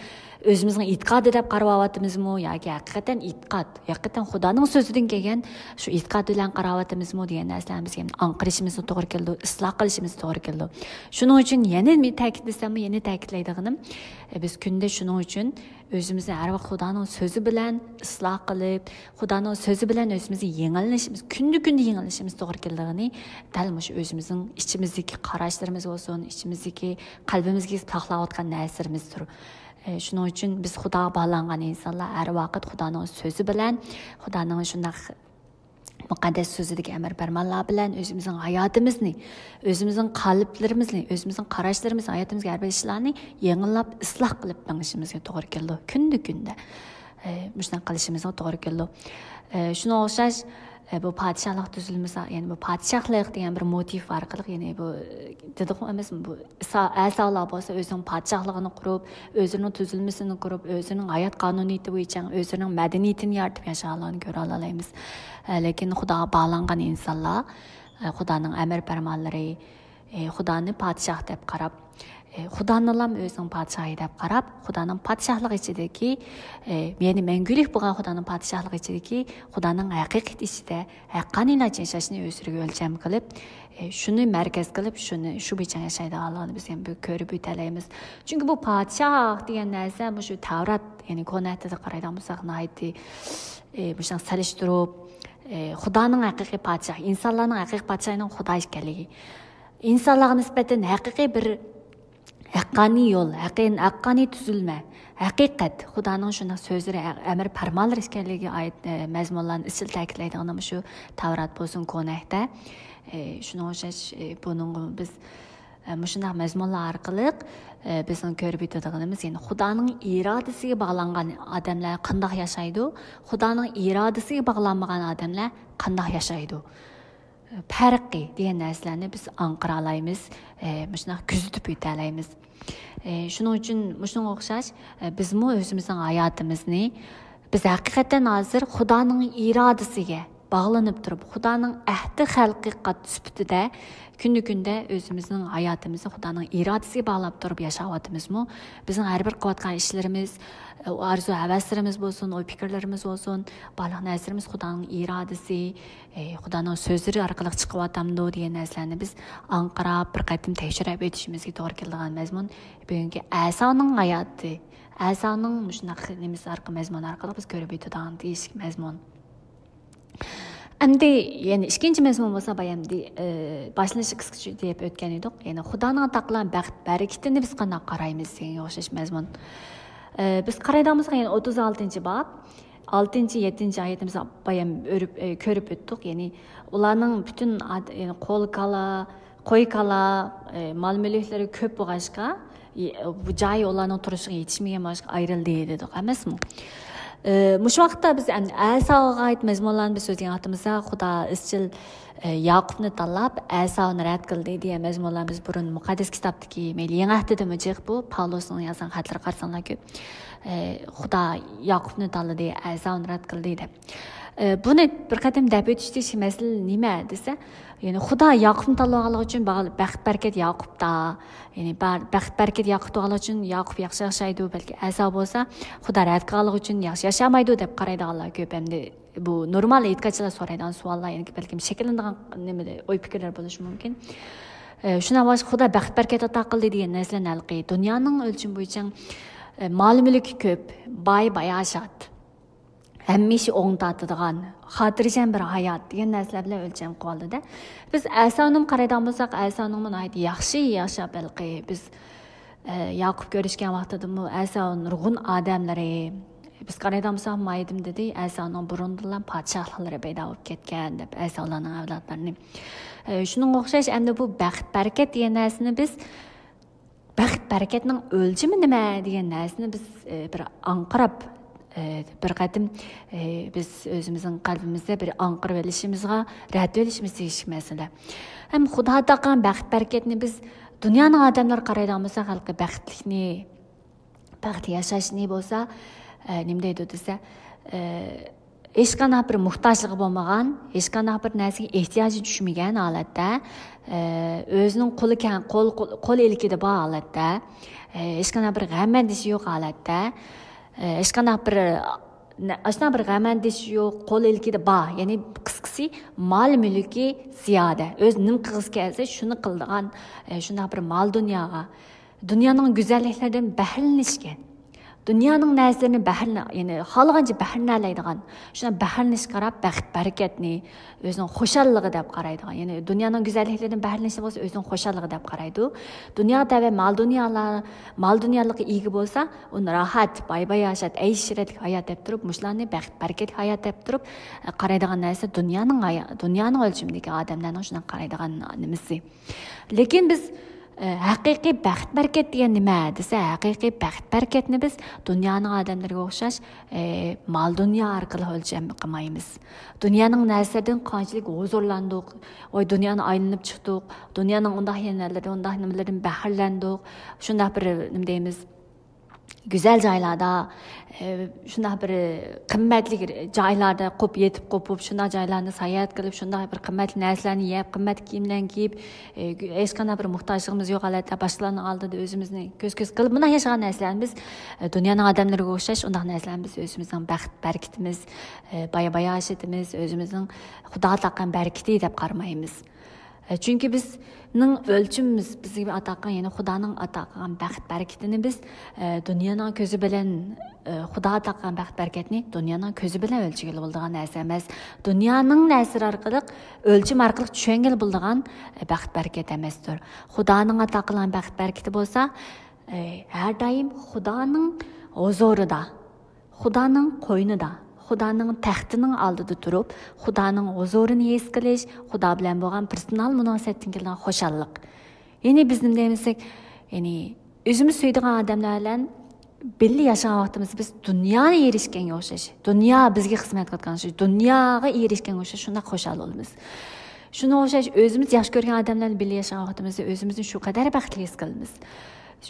ئۆزىمىزنىڭ ئېتىقادى دەپ قارىۋاتىمىزمۇ ياكى ھەقىقەتەن ئېتىقاد، ھەقىقەتەن خۇدانىڭ سۆزىدىن كەلگەن شۇ ئېتىقاد بىلەن قاراۋاتىمىزمۇ دېگەن نەرسىلەرنى بىز يەنە ئاڭقىرىشىمىزغا توغرا كېلىدۇ، ئىسلاھ قىلىشىمىزغا توغرا كېلىدۇ. شۇنىڭ ئۈچۈن يەنە نېمە تەكىتلىسەممۇ، يەنە تەكىتلەيدىغىنىم، ئە، بىز كۈندە شۇنىڭ ئۈچۈن ئۆزىمىزنى ھەر ۋاقىت خۇدانىڭ سۆزى بىلەن ئىسلاھ قىلىپ، خۇدانىڭ سۆزى بىلەن ئۆزىمىزنى يېڭىلىنىشىمىز، كۈندە-كۈندە يېڭىلىنىشىمىز توغرا كېلىدىغىنى دەل مۇشۇ ئۆزىمىزنىڭ ئىچىمىزدىكى قاراشلىرىمىز بولسۇن، ئىچىمىزدىكى قەلبىمىزگە ساقلاۋاتقان نەرسىلىرىمىزدۇر. ئە، شۇنىڭ ئۈچۈن بىز خۇداغا باغلانغان ئىنسانلار ھەر ۋاقىت خۇدانىڭ سۆزى بىلەن، خۇدانىڭ شۇنداق مۇقەددەس سۆزىدىكى ئەمر پەرمانلار بىلەن ئۆزىمىزنىڭ ھاياتىمىزنى، ئۆزىمىزنىڭ قالىپلىرىمىزنى، ئۆزىمىزنىڭ قاراشلىرىمىزنى، ھاياتىمىزدىكى ھەر بىر ئىشلارنى يېڭىلاپ، ئىسلاھ قىلىپ مېڭىشىمىزگە توغرا كېلىدۇ. كۈندە-كۈندە، ئە، مۇشۇنداق قىلىشىمىزغا توغرا كېلىدۇ. ئە، شۇنىڭغا ئوخشاش، ئە، بۇ پادىشاھلىق تۈزۈلمىسى، يەنى بۇ پادىشاھلىق دېگەن بىر موتىف ئارقىلىق، يەنى بۇ، ئە، دېدۇقمۇ ئەمەسمۇ، بۇ ئىسا-، ئەسالار بولسا ئۆزىنىڭ پادىشاھلىقىنى قۇرۇپ، ئۆزىنىڭ تۈزۈلمىسىنى قۇرۇپ، ئۆزىنىڭ ھايات قانۇنىيىتى بويىچە، ئۆزىنىڭ مەدەنىيىتىنى يارىتىپ ياشىغانلارنى كۆرەلەيمىز. ئە، لېكىن خۇداغا باغلانغان ئىنسانلار، ئە، خۇدانىڭ ئەمر پەرمانلىرى، ئە، خۇدانى پادىشاھ دەپ قاراپ، ئە، خۇدانىلا ئۆزىنىڭ پادىشاھى دەپ قاراپ، خۇدانىڭ پادىشاھلىقى ئىچىدىكى، ئە، يەنى مەڭگۈلۈك بولغان خۇدانىڭ پادىشاھلىقى ئىچىدىكى خۇدانىڭ ھەقىقىتى ئىچىدە ھەققانىيلارچە ياشاشنى ئۆزلىرىگە ئۆلچەم قىلىپ، ئە، شۇنى مەركەز قىلىپ، شۇنى، شۇ بويىچە ياشايدىغانلارنى بىز يەنە بىر كۆرۈپ ئۆتەلەيمىز. چۈنكى بۇ پادىشاھ دېگەن نەرسە مۇشۇ تەۋرات، يەنى كونا ئەھدىدە قارايدىغان بولساق، ناھايىتى، ئە، مۇشۇنداق سېلىشتۇرۇپ، ئە، خۇدانىڭ ھەقىقىي پادىشاھ، ئىنسانلارنىڭ ھەقىقىي پادىشاھىنىڭ خۇدا ئىكەنلىكى، ئىنسانلارغا نىسبەتەن ھەقىقىي بىر ھەققانىي يول، ھەققىي-، ھەققانىي تۈزۈلمە، ھەقىقەت، خۇدانىڭ شۇنداق سۆزلىرى، ئە-، ئەمر پەرمانلىرى ئىكەنلىكى ئايەت، ئە، مەزمۇنلارنى ئىزچىل تەكىتلەيدىغىنى مۇشۇ تەۋرات بولسۇن، كونا ئەھدە. ئە، شۇنىڭغا ئوخشاش، ئە، بۇنىڭغا بىز، ئە، مۇشۇنداق مەزمۇنلار ئارقىلىق، ئە، بىزنىڭ كۆرۈپ يېتىدىغىنىمىز، يەنى خۇدانىڭ ئىرادىسىگە باغلانغان ئادەملەر قانداق ياشايدۇ، خۇدانىڭ ئىرادىسىگە باغلانمىغان ئادەملەر قانداق ياشايدۇ؟ پەرقى دېگەن نەرسىلەرنى بىز ئاڭقىرالايمىز، ئە، مۇشۇنداق كۆزىتىپ ئۆتەلەيمىز. ئە، شۇنىڭ ئۈچۈن مۇشۇنىڭغا ئوخشاش، ئە، بىزمۇ ئۆزىمىزنىڭ ھاياتىمىزنى بىز ھەقىقەتەن ھازىر خۇدانىڭ ئىرادىسىگە باغلىنىپ تۇرۇپ، خۇدانىڭ ئەھدى خەلقى قات-، سۈپىتىدە كۈندە-كۈندە ئۆزىمىزنىڭ ھاياتىمىزنى خۇدانىڭ ئىرادىسىگە باغلاپ تۇرۇپ ياشاۋاتىمىزمۇ؟ بىزنىڭ ھەر بىر قىلىۋاتقان ئىشلىرىمىز، ئارزۇ ھەۋەسلىرىمىز بولسۇن، ئوي پىكىرلىرىمىز بولسۇن، بارلىق نەرسىلىرىمىز خۇدانىڭ ئىرادىسى، ئى، خۇدانىڭ سۆزلىرى ئارقىلىق چىقىۋاتامدۇ دېگەن نەرسىلەرنى بىز ئاڭقىراپ، بىر قېتىم تەكشۈرۈپ ئۆتۈشىمىزگە توغرا كېلىدىغان مەزمۇن بۈگۈنكى ئەسانىڭ ھاياتى، ئەسانىڭ مۇشۇنداق نېمىسى ئارقىلىق، مەزمۇن ئارقىلىق بىز كۆرۈپ ئۆتىدىغان دېيىشلىك مەزمۇن. ئەمدى يەنە ئىككىنچى مەزمۇن بولسا، بايام دې-، ئى، باشلىنىشى قىسقىچە دەپ ئۆتكەن ئىدۇق. يەنى خۇدانىڭ ئاتاقلىغان بەخت بەرىكىتىنى بىز قانداق قارايمىز دېگەنگە ئوخشاش مەزمۇن. ئى، بىز قارايدىغان بولساق، يەنە ئوتتۇز ئالتىنچى باب. ئالتىنچى، يەتتىنچى ئايەتنى بىز بايام ئۆرۈپ، ئە، كۆرۈپ ئۆتتۇق. يەنى ئۇلارنىڭ پۈتۈن ئاد-، يەنى قول كالا، قوي كالا، ئە، مال مۈلۈكلىرى كۆپ بولغاچقا، ي-، بۇ جاي ئۇلارنىڭ تۇرۇشىغا يېتىشمىگەن بولغاچقا ئايرىلدى دېدۇق ئەمەسمۇ؟ ئە، مۇشۇ ۋاقىتتا بىز ئەمدى ئەساغا ئائىت مەزمۇنلارنى بىز سۆزلىگەن ۋاقتىمىزدا خۇدا ئىزچىل، ئە، ياقۇپنى تاللاپ، ئەساۋنى رەت قىلدى دېگەن مەزمۇنلارنى بىز بۇرۇن مۇقەددەس كىتابتىكى، مەيلى يېڭى ئەھدىدىمۇ جىق بۇ، پاۋلۇسنىڭ يازغان خەتلىرىگە قارىساڭلار كۆپ. ئە، خۇدا ياقۇپنى تاللىدى، ئەساۋنى رەت قىلدى دەپ. ئە، بۇنى بىر قېتىم دەپ ئۆتۈشتىكى مەسىلە نېمە دېسە، يەنى خۇدا ياقۇپنى تاللىۋالغانلىقى ئۈچۈن بەخت-، بەخت-بەرىكەت ياقۇپتا، يەنى بار-، بەخت-بەرىكەت ياقۇپتا بولغانلىقى ئۈچۈن ياقۇپ ياخشى ياشايدۇ، بەلكى ئەساۋ بولسا خۇدا رەت قىلغانلىقى ئۈچۈن ياخشى ياشامايدۇ دەپ قارايدىغانلار كۆپ. ئەمدى بۇ نورمال ئېتىقادچىلار سورايدىغان سوئاللار، يەنى بەلكىم شەكىللىنىدىغان نېمىدە ئوي پىكىرلەر بولۇشى مۇمكىن. ئە، شۇنداق بولغاچقا خۇدا بەخت-بەرىكەت ئاتا قىلدى دېگەن نەرسىلەرنى ھېلىقى دۇنيانىڭ ئۆلچىمى بويىچە، ئە، مال-مۈلكى كۆپ، باي-باياشات، ھەممە ئىشى ئوڭ تارتىدىغان، خاتىرجەم بىر ھايات دېگەن نەرسىلەر بىلەن ئۆلچەم قىلىۋالدى-دە. بىز ئەساۋنىمۇ قارايدىغان بولساق، ئەساۋنىڭمۇ ناھايىتى ياخشى ياشاپ، ھېلىقى بىز ياقۇپ كۆرۈشكەن ۋاقتىدىمۇ ئەسەۋ نۇرغۇن ئادەملىرى، بىز قارايدىغان بولساق، مايدىم دېدى، ئەسەۋنىڭ بۇرۇندىنلا پادىشاھلىقلىرى پەيدا بولۇپ كەتكەن دەپ، ئەسەۋلارنىڭ ئەۋلادلىرىنى. ئە، شۇنىڭغا ئوخشاش، ئەمدى بۇ بەخت بەرىكەت دېگەن نەرسىنى بىز، بەخت بەرىكەتنىڭ ئۆلچىمى نېمە دېگەن نەرسىنى بىز، ئە، بىر ئاڭقىراپ، ئە، بىر قېتىم، ئە، بىز ئۆزىمىزنىڭ قەلبىمىزدە بىر ئاڭقىرىپ ئېلىشىمىزغا، رەت ئېلىشىمىز تېگىشلىك مەسىلە. ھەم خۇدا تاقىغان بەخت بەرىكەتنى بىز دۇنيانىڭ ئادەملىرى قارايدىغان بولسا، خەلقى بەختلىكنى، بەختلىك ياشاشنى بولسا، ئە، نېمە دەيدۇ دېسە، ئە، ھېچقانداق بىر موھتاجلىقى بولمىغان، ھېچقانداق بىر نەرسىگە ئېھتىياجى چۈشمىگەن ھالەتتە، ئە، ئۆزىنىڭ قولى كەڭ، قول، قول، قول ئىلكىدە بار ھالەتتە، ئە، ھېچقانداق بىر غەم ئەندىشە يوق ھالەتتە، ئە، ھېچقانداق بىر، نە-، ئاشۇنداق بىر غەم ئەندىشە يوق، قول ئىلكىدە بار. يەنى قىسقىسى، مال مۈلكى زىيادە. ئۆزى نېمە قىلغۇسى كەلسە، شۇنى قىلىدىغان، ئە، شۇنداق بىر مال دۇنياغا، دۇنيانىڭ گۈزەللىكلىرىدىن بەھرىلىنىشكە، دۇنيانىڭ نەرسىلىرىنى بەھرىلە-، يەنى خالىغانچە بەھرىلىنەلەيدىغان، شۇنداق بەھرىلىنىشكە قاراپ بەخت بەرىكەتنى ئۆزىنىڭ خۇشاللىقى دەپ قارايدىغان، يەنى دۇنيانىڭ گۈزەللىكلىرىدىن بەھرىلىنىشى بولسا ئۆزىنىڭ خۇشاللىقى دەپ قارايدۇ. دۇنياغا تەۋە مال دۇنيالار، مال دۇنيالىققا ئىگە بولسا، ئۇنى راھەت، باي باياشات، ئەيش ئىشرەتلىك ھايات دەپ تۇرۇپ، مۇشۇلارنى بەخت بەرىكەتلىك ھايات دەپ تۇرۇپ، ئە، قارايدىغان نەرسە دۇنيانىڭ ھايا-، دۇنيانىڭ ئۆلچىمىدىكى ئادەملەرنىڭ شۇنداق قارايدىغان نېمىسى. لېكىن بىز، ئە، ھەقىقىي بەخت بەرىكەت دېگەن نېمە دېسە، ھەقىقىي بەخت بەرىكەتنى بىز دۇنيانىڭ ئادەملىرىگە ئوخشاش، ئە، مال دۇنيا ئارقىلىق ئۆلچەم قىلمايمىز. دۇنيانىڭ نەرسىلىرىدىن قانچىلىك ھۇزۇرلاندۇق، ۋاي دۇنيانى ئايلىنىپ چىقتۇق، دۇنيانىڭ ئۇنداق يەرلىرى، ئۇنداق نېمىلىرىدىن بەھرىلەندۇق، شۇنداق بىر، نېمە دەيمىز، گۈزەل جايلاردا، ئە، شۇنداق بىر قىممەتلىك جايلاردا قوپ-، يېتىپ قوپۇپ، شۇنداق جايلارنى ساياھەت قىلىپ، شۇنداق بىر قىممەتلىك نەرسىلەرنى يەپ، قىممەتلىك كىيىملەرنى كىيىپ، ئە، ھېچقانداق بىر موھتاجلىقىمىز يوق ھالەتتە باشقىلارنىڭ ئالدىدا ئۆزىمىزنى كۆز-كۆز قىلىپ، مۇنداق ياشىغان نەرسىلەرنى بىز، ئە، دۇنيانىڭ ئادەملىرىگە ئوخشاش ئۇنداق نەرسىلەرنى بىز ئۆزىمىزنىڭ بەخت بەرىكىتىمىز، ئە، باي باياشىتىمىز، ئۆزىمىزنىڭ خۇدا تاققان بەرىكىتى دەپ قارىمايمىز. ئە، چۈنكى بىزنىڭ ئۆلچىمىمىز، بىزگە ئاتا قىلغان، يەنى خۇدانىڭ ئاتا قىلغان بەخت بەرىكىتىنى بىز، ئە، دۇنيانىڭ كۆزى بىلەن، ئە، خۇدا ئاتا قىلغان بەخت بەرىكەتنى دۇنيانىڭ كۆزى بىلەن ئۆلچىگىلى بولىدىغان نەرسە ئەمەس. دۇنيانىڭ نەرسىلىرى ئارقىلىق، ئۆلچىمى ئارقىلىق چۈشەنگىلى بولىدىغان، ئە، بەخت بەرىكەت ئەمەستۇر. خۇدانىڭ ئاتا قىلغان بەخت بەرىكىتى بولسا، ئە، ھەر دائىم خۇدانىڭ ھۇزۇرىدا، خۇدانىڭ قوينىدا، خۇدانىڭ تەختىنىڭ ئالدىدا تۇرۇپ، خۇدانىڭ ھۇزۇرىنى ھېس قىلىش، خۇدا بىلەن بولغان پېرسونال مۇناسىۋەتتىن كېلىدىغان خۇشاللىق. يەنى بىز نېمە دەيمىزسەك، يەنى ئۆزىمىز سۆيىدىغان ئادەملەر بىلەن بىللە ياشىغان ۋاقتىمىزدا بىز دۇنياغا ئېرىشكەنگە ئوخشاش، دۇنيا بىزگە خىزمەت قىلىۋاتقان ئوخشاش، دۇنياغا ئېرىشكەنگە ئوخشاش شۇنداق خۇشال بولىمىز. شۇنىڭغا ئوخشاش ئۆزىمىز ياخشى كۆرگەن ئادەملەر بىلەن بىللە ياشىغان ۋاقتىمىزدا ئۆزىمىزنى شۇ قەدەر بەختلىك ھېس قىلىمىز.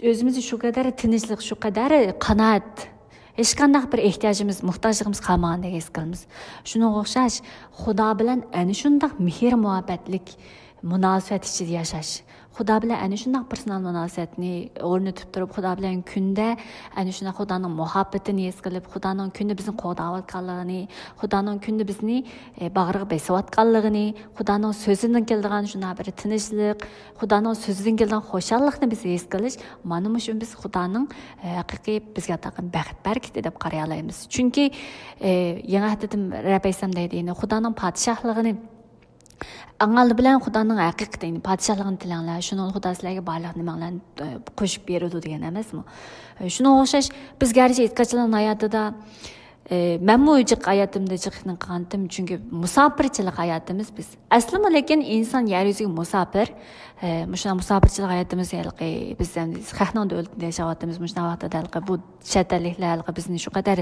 ئۆزىمىزنى شۇ قەدەر تىنچلىق، شۇ قەدەر قانائەت، ھېچقانداق بىر ئېھتىياجىمىز، موھتاجلىقىمىز قالمىغاندەك ھېس قىلىمىز. شۇنىڭغا ئوخشاش، خۇدا بىلەن ئەنە شۇنداق مېھىر مۇھەببەتلىك مۇناسىۋەت ئىچىدە ياشاش، خۇدا بىلەن ئەنە شۇنداق پېرسونال مۇناسىۋەتنى ئورنىتىپ تۇرۇپ، خۇدا بىلەن كۈندە ئەنە شۇنداق خۇدانىڭ مۇھەببىتىنى ھېس قىلىپ، خۇدانىڭ كۈندە بىزنى قوغداۋاتقانلىقىنى، خۇدانىڭ كۈندە بىزنى، ئە، باغرىغا بېسىۋاتقانلىقىنى، خۇدانىڭ سۆزىدىن كېلىدىغان شۇنداق بىر تىنچلىق، خۇدانىڭ سۆزىدىن كېلىدىغان خۇشاللىقنى بىز ھېس قىلىش، مانا مۇشۇ بىز خۇدانىڭ، ئە، ھەقىقىي بىزگە ئاتا قىلغان بەخت بەرىكىتى دەپ قارىيالايمىز. چۈنكى، ئە، يېڭى ئەھدىدىن رەببى ئەلەيھىسسالام دەيدۇ، يەنى خۇدانىڭ پادىشاھلىقىنى ئاڭلىغان بىلەن خۇدانىڭ ھەقىقىتى، يەنى پادىشاھلىقىنى تىلەڭلار، شۇنىڭ خۇدا سىلەرگە بارلىق نېمەڭلارنى، ئە، قوشۇپ بېرىدۇ دېگەن ئەمەسمۇ؟ ئە، شۇنىڭغا ئوخشاش، بىز گەرچە ئېتىقادچىلارنىڭ ھاياتىدا، ئە، مەنمۇ جىق ھاياتىمدا جىقنى قىلغانتىم، چۈنكى مۇساپىرچىلىق ھاياتىمىز بىز. ئەسلىمۇ لېكىن ئىنسان يەر يۈزىگە مۇساپىر. ئە، مۇشۇنداق مۇساپىرچىلىق ھاياتىمىز ھېلىقى بىز ئەمدى خەقنىڭ دۆلىتىدە ياشاۋاتىمىز. مۇشۇنداق ۋاقىتتا ھېلىقى بۇ چەت ئەللىكلەر ھېلىقى بىزنى شۇ قەدەر،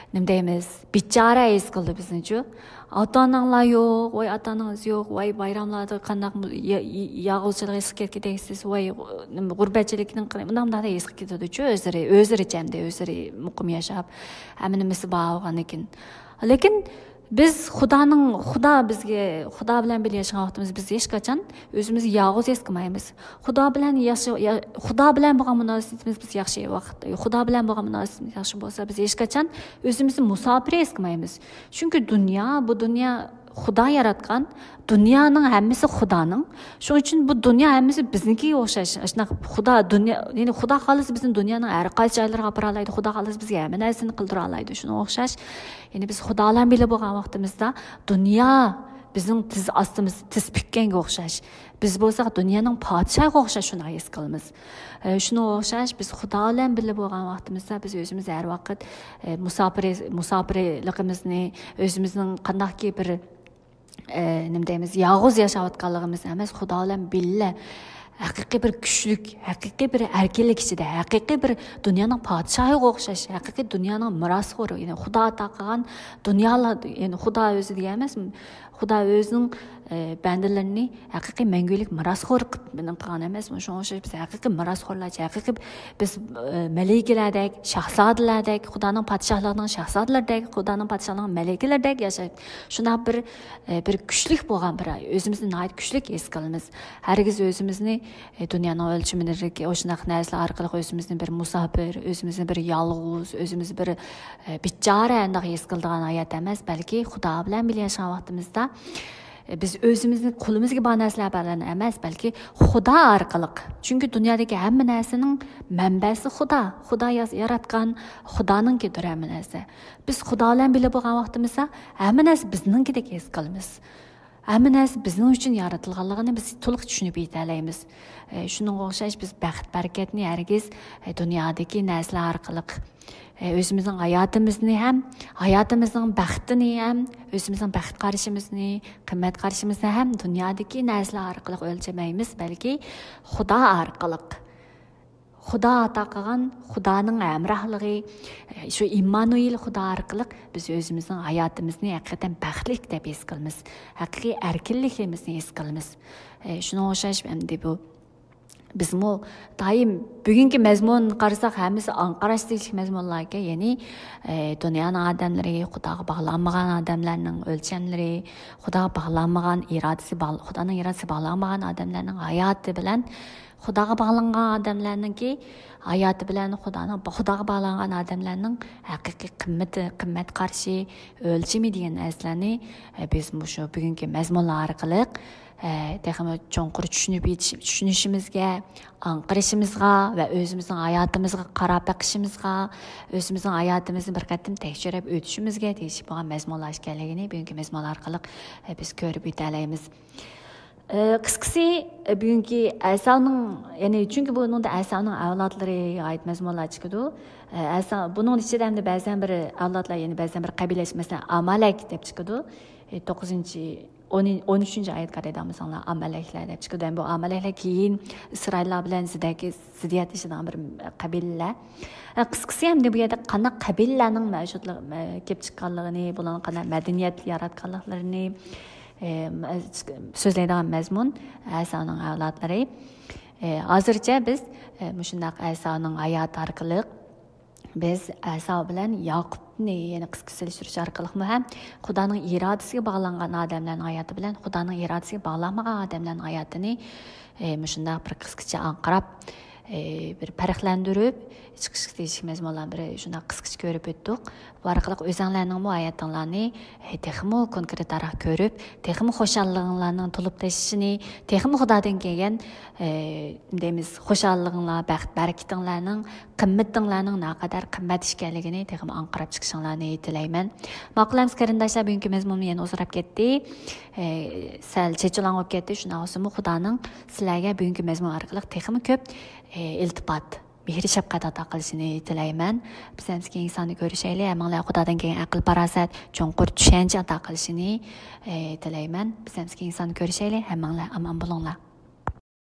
نېمە دەيمىز، بىچارە ھېس قىلدى بىزنىچۇ. ئاتا-ئاناڭلار يوق، ۋاي ئاتا-ئانىڭىز يوق، ۋاي بايراملاردا قانداق مۇ-، يا-، يا-، يالغۇزچىلىق ھېس قىلىپ كېتەسىز، ۋاي نېمە، غۇربەتچىلىكنىڭ قېنى، مۇنداق مۇنداق ھېس قىلىپ كېتىدۇچۇ ئۆزلىرى، ئۆزلىرىچە ئەمدى ئۆزلىرى مۇقىم ياشاپ، ھەممە نېمىسى بار بولغاندىكىن. لېكىن بىز خۇدانىڭ، خۇدا بىزگە، خۇدا بىلەن بىللە ياشىغان ۋاقتىمىز بىز ھېچقاچان ئۆزىمىزنى يالغۇز ھېس قىلمايمىز. خۇدا بىلەن ياشا-، يا-، خۇدا بىلەن بولغان مۇناسىۋىتىمىز بىز ياخشى ۋاقىت، خۇدا بىلەن بولغان مۇناسىۋىتىمىز ياخشى بولسا، بىز ھېچقاچان ئۆزىمىزنى مۇساپىر ھېس قىلمايمىز. چۈنكى دۇنيا، بۇ دۇنيا خۇدا ياراتقان، دۇنيانىڭ ھەممىسى خۇدانىڭ. شۇنىڭ ئۈچۈن بۇ دۇنيا ھەممىسى بىزنىڭكىگە ئوخشاش. ئاشۇنداق خۇدا دۇنيا، يەنى خۇدا خالىسا بىزنى دۇنيانىڭ ھەر قايسى جايلىرىغا ئاپىرالايدۇ، خۇدا خالىسا بىزگە ھەممە نەرسىنى قىلدۇرالايدۇ. شۇنىڭغا ئوخشاش، يەنى بىز خۇدا بىلەن بىللە بولغان ۋاقتىمىزدا دۇنيا بىزنىڭ تىز ئاستىمىز تىز پۈككەنگە ئوخشاش. بىز بولساق دۇنيانىڭ پادىشاھىغا ئوخشاش شۇنداق ھېس قىلىمىز. ئە، شۇنىڭغا ئوخشاش بىز خۇدا بىلەن بىللە بولغان ۋاقتىمىزدا بىز ئۆزىمىز ھەر ۋاقىت، ئە، مۇساپىرى-، مۇساپىرلىقىمىزنى، ئۆزىمىزنىڭ قانداقكى بىر، ئە، نېمە دەيمىز، يالغۇز ياشاۋاتقانلىقىمىزنى ئەمەس، خۇدا بىلەن بىللە ھەقىقىي بىر كۈچلۈك، ھەقىقىي بىر ئەركىنلىك ئىچىدە، ھەقىقىي بىر دۇنيانىڭ پادىشاھىغا ئوخشاش، ھەقىقىي دۇنيانىڭ مىراسخورى، يەنى خۇدا ئاتا قىلغان دۇنيالار، يەنى خۇدا ئۆزى دېگەن ئەمەس، خۇدا ئۆزىنىڭ، ئە، بەندىلىرىنى ھەقىقىي مەڭگۈلۈك مىراسخور قىلىپ نېمە قىلغان ئەمەسمۇ؟ شۇنىڭ ئۈچۈن بىز ھەقىقىي مىراسخورلارچە، ھەقىقىي بىز، ئە، مەلىكىلەردەك، شاھزادىلەردەك، خۇدانىڭ پادىشاھلىقىنىڭ شاھزادىلىرىدەك، خۇدانىڭ پادىشاھلىقىنىڭ مەلىكىلىرىدەك ياشاش، شۇنداق بىر، ئە، بىر كۈچلۈك بولغان بىر، ئۆزىمىزنى ناھايىتى كۈچلۈك ھېس قىلىمىز. ھەرگىز ئۆزىمىزنى، ئە، دۇنيانىڭ ئۆلچىمىدىكى ئاشۇنداق نەرسىلەر ئارقىلىق ئۆزىمىزنى بىر مۇساپىر، ئۆزىمىزنى بىر يالغۇز، ئۆزىمىزنى بىر، ئە، بىچارە ئانداق ھېس قىلىدىغان ھايات ئەمەس، بەلكى خۇدا بىلەن بىللە ياشىغان ۋاقتىمىزدا، بىز ئۆزىمىزنى قولىمىزغا بار نەرسىلەر بىلەن ئەمەس، بەلكى خۇدا ئارقىلىق. چۈنكى دۇنيادىكى ھەممە نەرسىنىڭ مەنبەسى خۇدا. خۇدا ياس-، ياراتقان، خۇدانىڭكىدۇر ھەممە نەرسە. بىز خۇدا بىلەن بىللە بولغان ۋاقتىمىزدا ھەممە نەرسە بىزنىڭكىدەك ھېس قىلىمىز. ھەممە نەرسە بىزنىڭ ئۈچۈن يارىتىلغانلىقىنى بىز تولۇق چۈشىنىپ يېتەلەيمىز. ئە، شۇنىڭغا ئوخشاش بىز بەخت-بەرىكەتنى ھەرگىز، ئە، دۇنيادىكى نەرسىلەر ئارقىلىق، ئۆزىمىزنىڭ ھاياتىمىزنى ھەم، ھاياتىمىزنىڭ بەختىنى ھەم، ئۆزىمىزنىڭ بەخت قارىشىمىزنى، قىممەت قارىشىمىزنى ھەم دۇنيادىكى نەرسىلەر ئارقىلىق ئۆلچىمەيمىز، بەلكى خۇدا ئارقىلىق. خۇدا ئاتا قىلغان، خۇدانىڭ ھەمراھلىقى، شۇ ئىممانۇئىل خۇدا ئارقىلىق بىز ئۆزىمىزنىڭ ھاياتىمىزنى ھەقىقەتەن بەختلىك دەپ ھېس قىلىمىز. ھەقىقىي ئەركىنلىكىمىزنى ھېس قىلىمىز. شۇنىڭغا ئوخشاش ئەمدى بۇ بىزمۇ دائىم بۈگۈنكى مەزمۇن قارىساق، ھەممىسى ئاڭقىراش دېيىشلىك مەزمۇنلاركەن. يەنى، ئە، دۇنيانىڭ ئادەملىرى، خۇداغا باغلانمىغان ئادەملەرنىڭ ئۆلچەملىرى، خۇداغا باغلانمىغان ئىرادىسى باغ-، خۇدانىڭ ئىرادىسى باغلانمىغان ئادەملەرنىڭ ھاياتى بىلەن خۇداغا باغلانغان ئادەملەرنىڭكى ھاياتى بىلەن خۇدانىڭ، خۇداغا باغلانغان ئادەملەرنىڭ ھەقىقىي قىممىتى، قىممەت قارىشى، ئۆلچىمى دېگەن نەرسىلەرنى، ئە، بىز مۇشۇ بۈگۈنكى مەزمۇنلار ئارقىلىق ئە، تېخىمۇ چوڭقۇر چۈشىنىپ يېتىش-، چۈشىنىشىمىزگە، ئاڭقىرىشىمىزغا ۋە ئۆزىمىزنىڭ ھاياتىمىزغا قاراپ بېقىشىمىزغا، ئۆزىمىزنىڭ ھاياتىمىزنى بىر قېتىم تەكشۈرۈپ ئۆتۈشىمىزگە تېگىشلىك بولغان مەزمۇنلار ئىكەنلىكىنى بۈگۈنكى مەزمۇنلار ئارقىلىق، ئە، بىز كۆرۈپ ئۆتەلەيمىز. ئە، قىسقىسى، ئە، بۈگۈنكى ئەساۋنىڭ، يەنى چۈنكى بۇنىڭدا ئەساۋنىڭ ئەۋلادلىرىغا ئائىت مەزمۇنلار چىقىدۇ. ئە، ئەساۋ، بۇنىڭ ئىچىدە ئەمدى بەزەن بىر ئەۋلادلار، يەنى بەزەن بىر قەبىلە، مەسىلەن، ئامالەك دەپ چىقىدۇ. ئە، توققۇزىنچى ئون، ئون ئۈچىنچى ئايەتكە قارايدىغان بولساڭلار، ئامالەكلەر دەپ چىقىدۇ. بۇ ئامالەكلەر كېيىن ئىسرائىللار بىلەن زىدەكى زىددىيەتلىشىدىغان بىر قەبىلىلەر. ئە، قىسقىسى ئەمدى بۇ يەردە قانداق قەبىلىلەرنىڭ مەۋجۇتلۇقى، ئە، كېلىپ چىققانلىقىنى، بۇلارنىڭ قانداق مەدەنىيەت ياراتقانلىقلىرىنى، ئە، سۆزلەيدىغان مەزمۇن ئەساۋنىڭ ئەۋلادلىرى. ئە، ھازىرچە بىز، ئە، مۇشۇنداق ئەساۋنىڭ ھاياتى ئارقىلىق بىز ئەساۋ بىلەن ياقۇپنى يەنە قىسقا سېلىشتۇرۇش ئارقىلىقمۇ ھەم خۇدانىڭ ئىرادىسىگە باغلانغان ئادەملەرنىڭ ھاياتى بىلەن خۇدانىڭ ئىرادىسىگە باغلانمىغان ئادەملەرنىڭ ھاياتىنى، ئى، مۇشۇنداق بىر قىسقىچە ئاڭقىراپ، ئى، بىر پەرقلەندۈرۈپ چىقىشقا تېگىشلىك مەزمۇنلارنى بىر شۇنداق قىسقىچە كۆرۈپ ئۆتتۇق. بۇ ئارقىلىق ئۆزەڭلارنىڭمۇ ھاياتىڭلارنى، ئى، تېخىمۇ كونكرېتراق كۆرۈپ، تېخىمۇ خۇشاللىقىڭلارنىڭ تولۇپ تېشىشىنى، تېخىمۇ خۇدادىن كەلگەن، ئى، دەيمىز، خۇشاللىقىڭلار، بەخت-بەرىكىتىڭلارنىڭ قىممىتىڭلارنىڭ نەقەدەر قىممەت ئىكەنلىكىنى تېخىمۇ ئاڭقىراپ چىقىشىڭلارنى تىلەيمەن. ماقۇل ئەمىسە قېرىنداشلار، بۈگۈنكى مەزمۇنمۇ يەنە ئۇزىراپ كەتتى. ئە، سەل چېچىلاڭ بولۇپ كەتتى. شۇنداق بولسىمۇ خۇدانىڭ سىلەرگە بۈگۈنكى مەزمۇن ئارقىلىق تېخىمۇ كۆپ، ئە، ئىلتىپات، مېھرى شەپقەت ئاتا قىلىشىنى تىلەيمەن. بىز ھەممىمىز كېيىنكى ساندا كۆرۈشەيلى. ھەممىڭلارغا خۇدادىن كەلگەن ئەقىل پاراسەت، چوڭقۇر چۈشەنچە ئاتا قىلىشىنى، ئە، تىلەيمەن. بىز ھەممىمىز كېيىنكى ساندا كۆرۈشەيلى. ھەممىڭلار ئامان بولۇڭلار.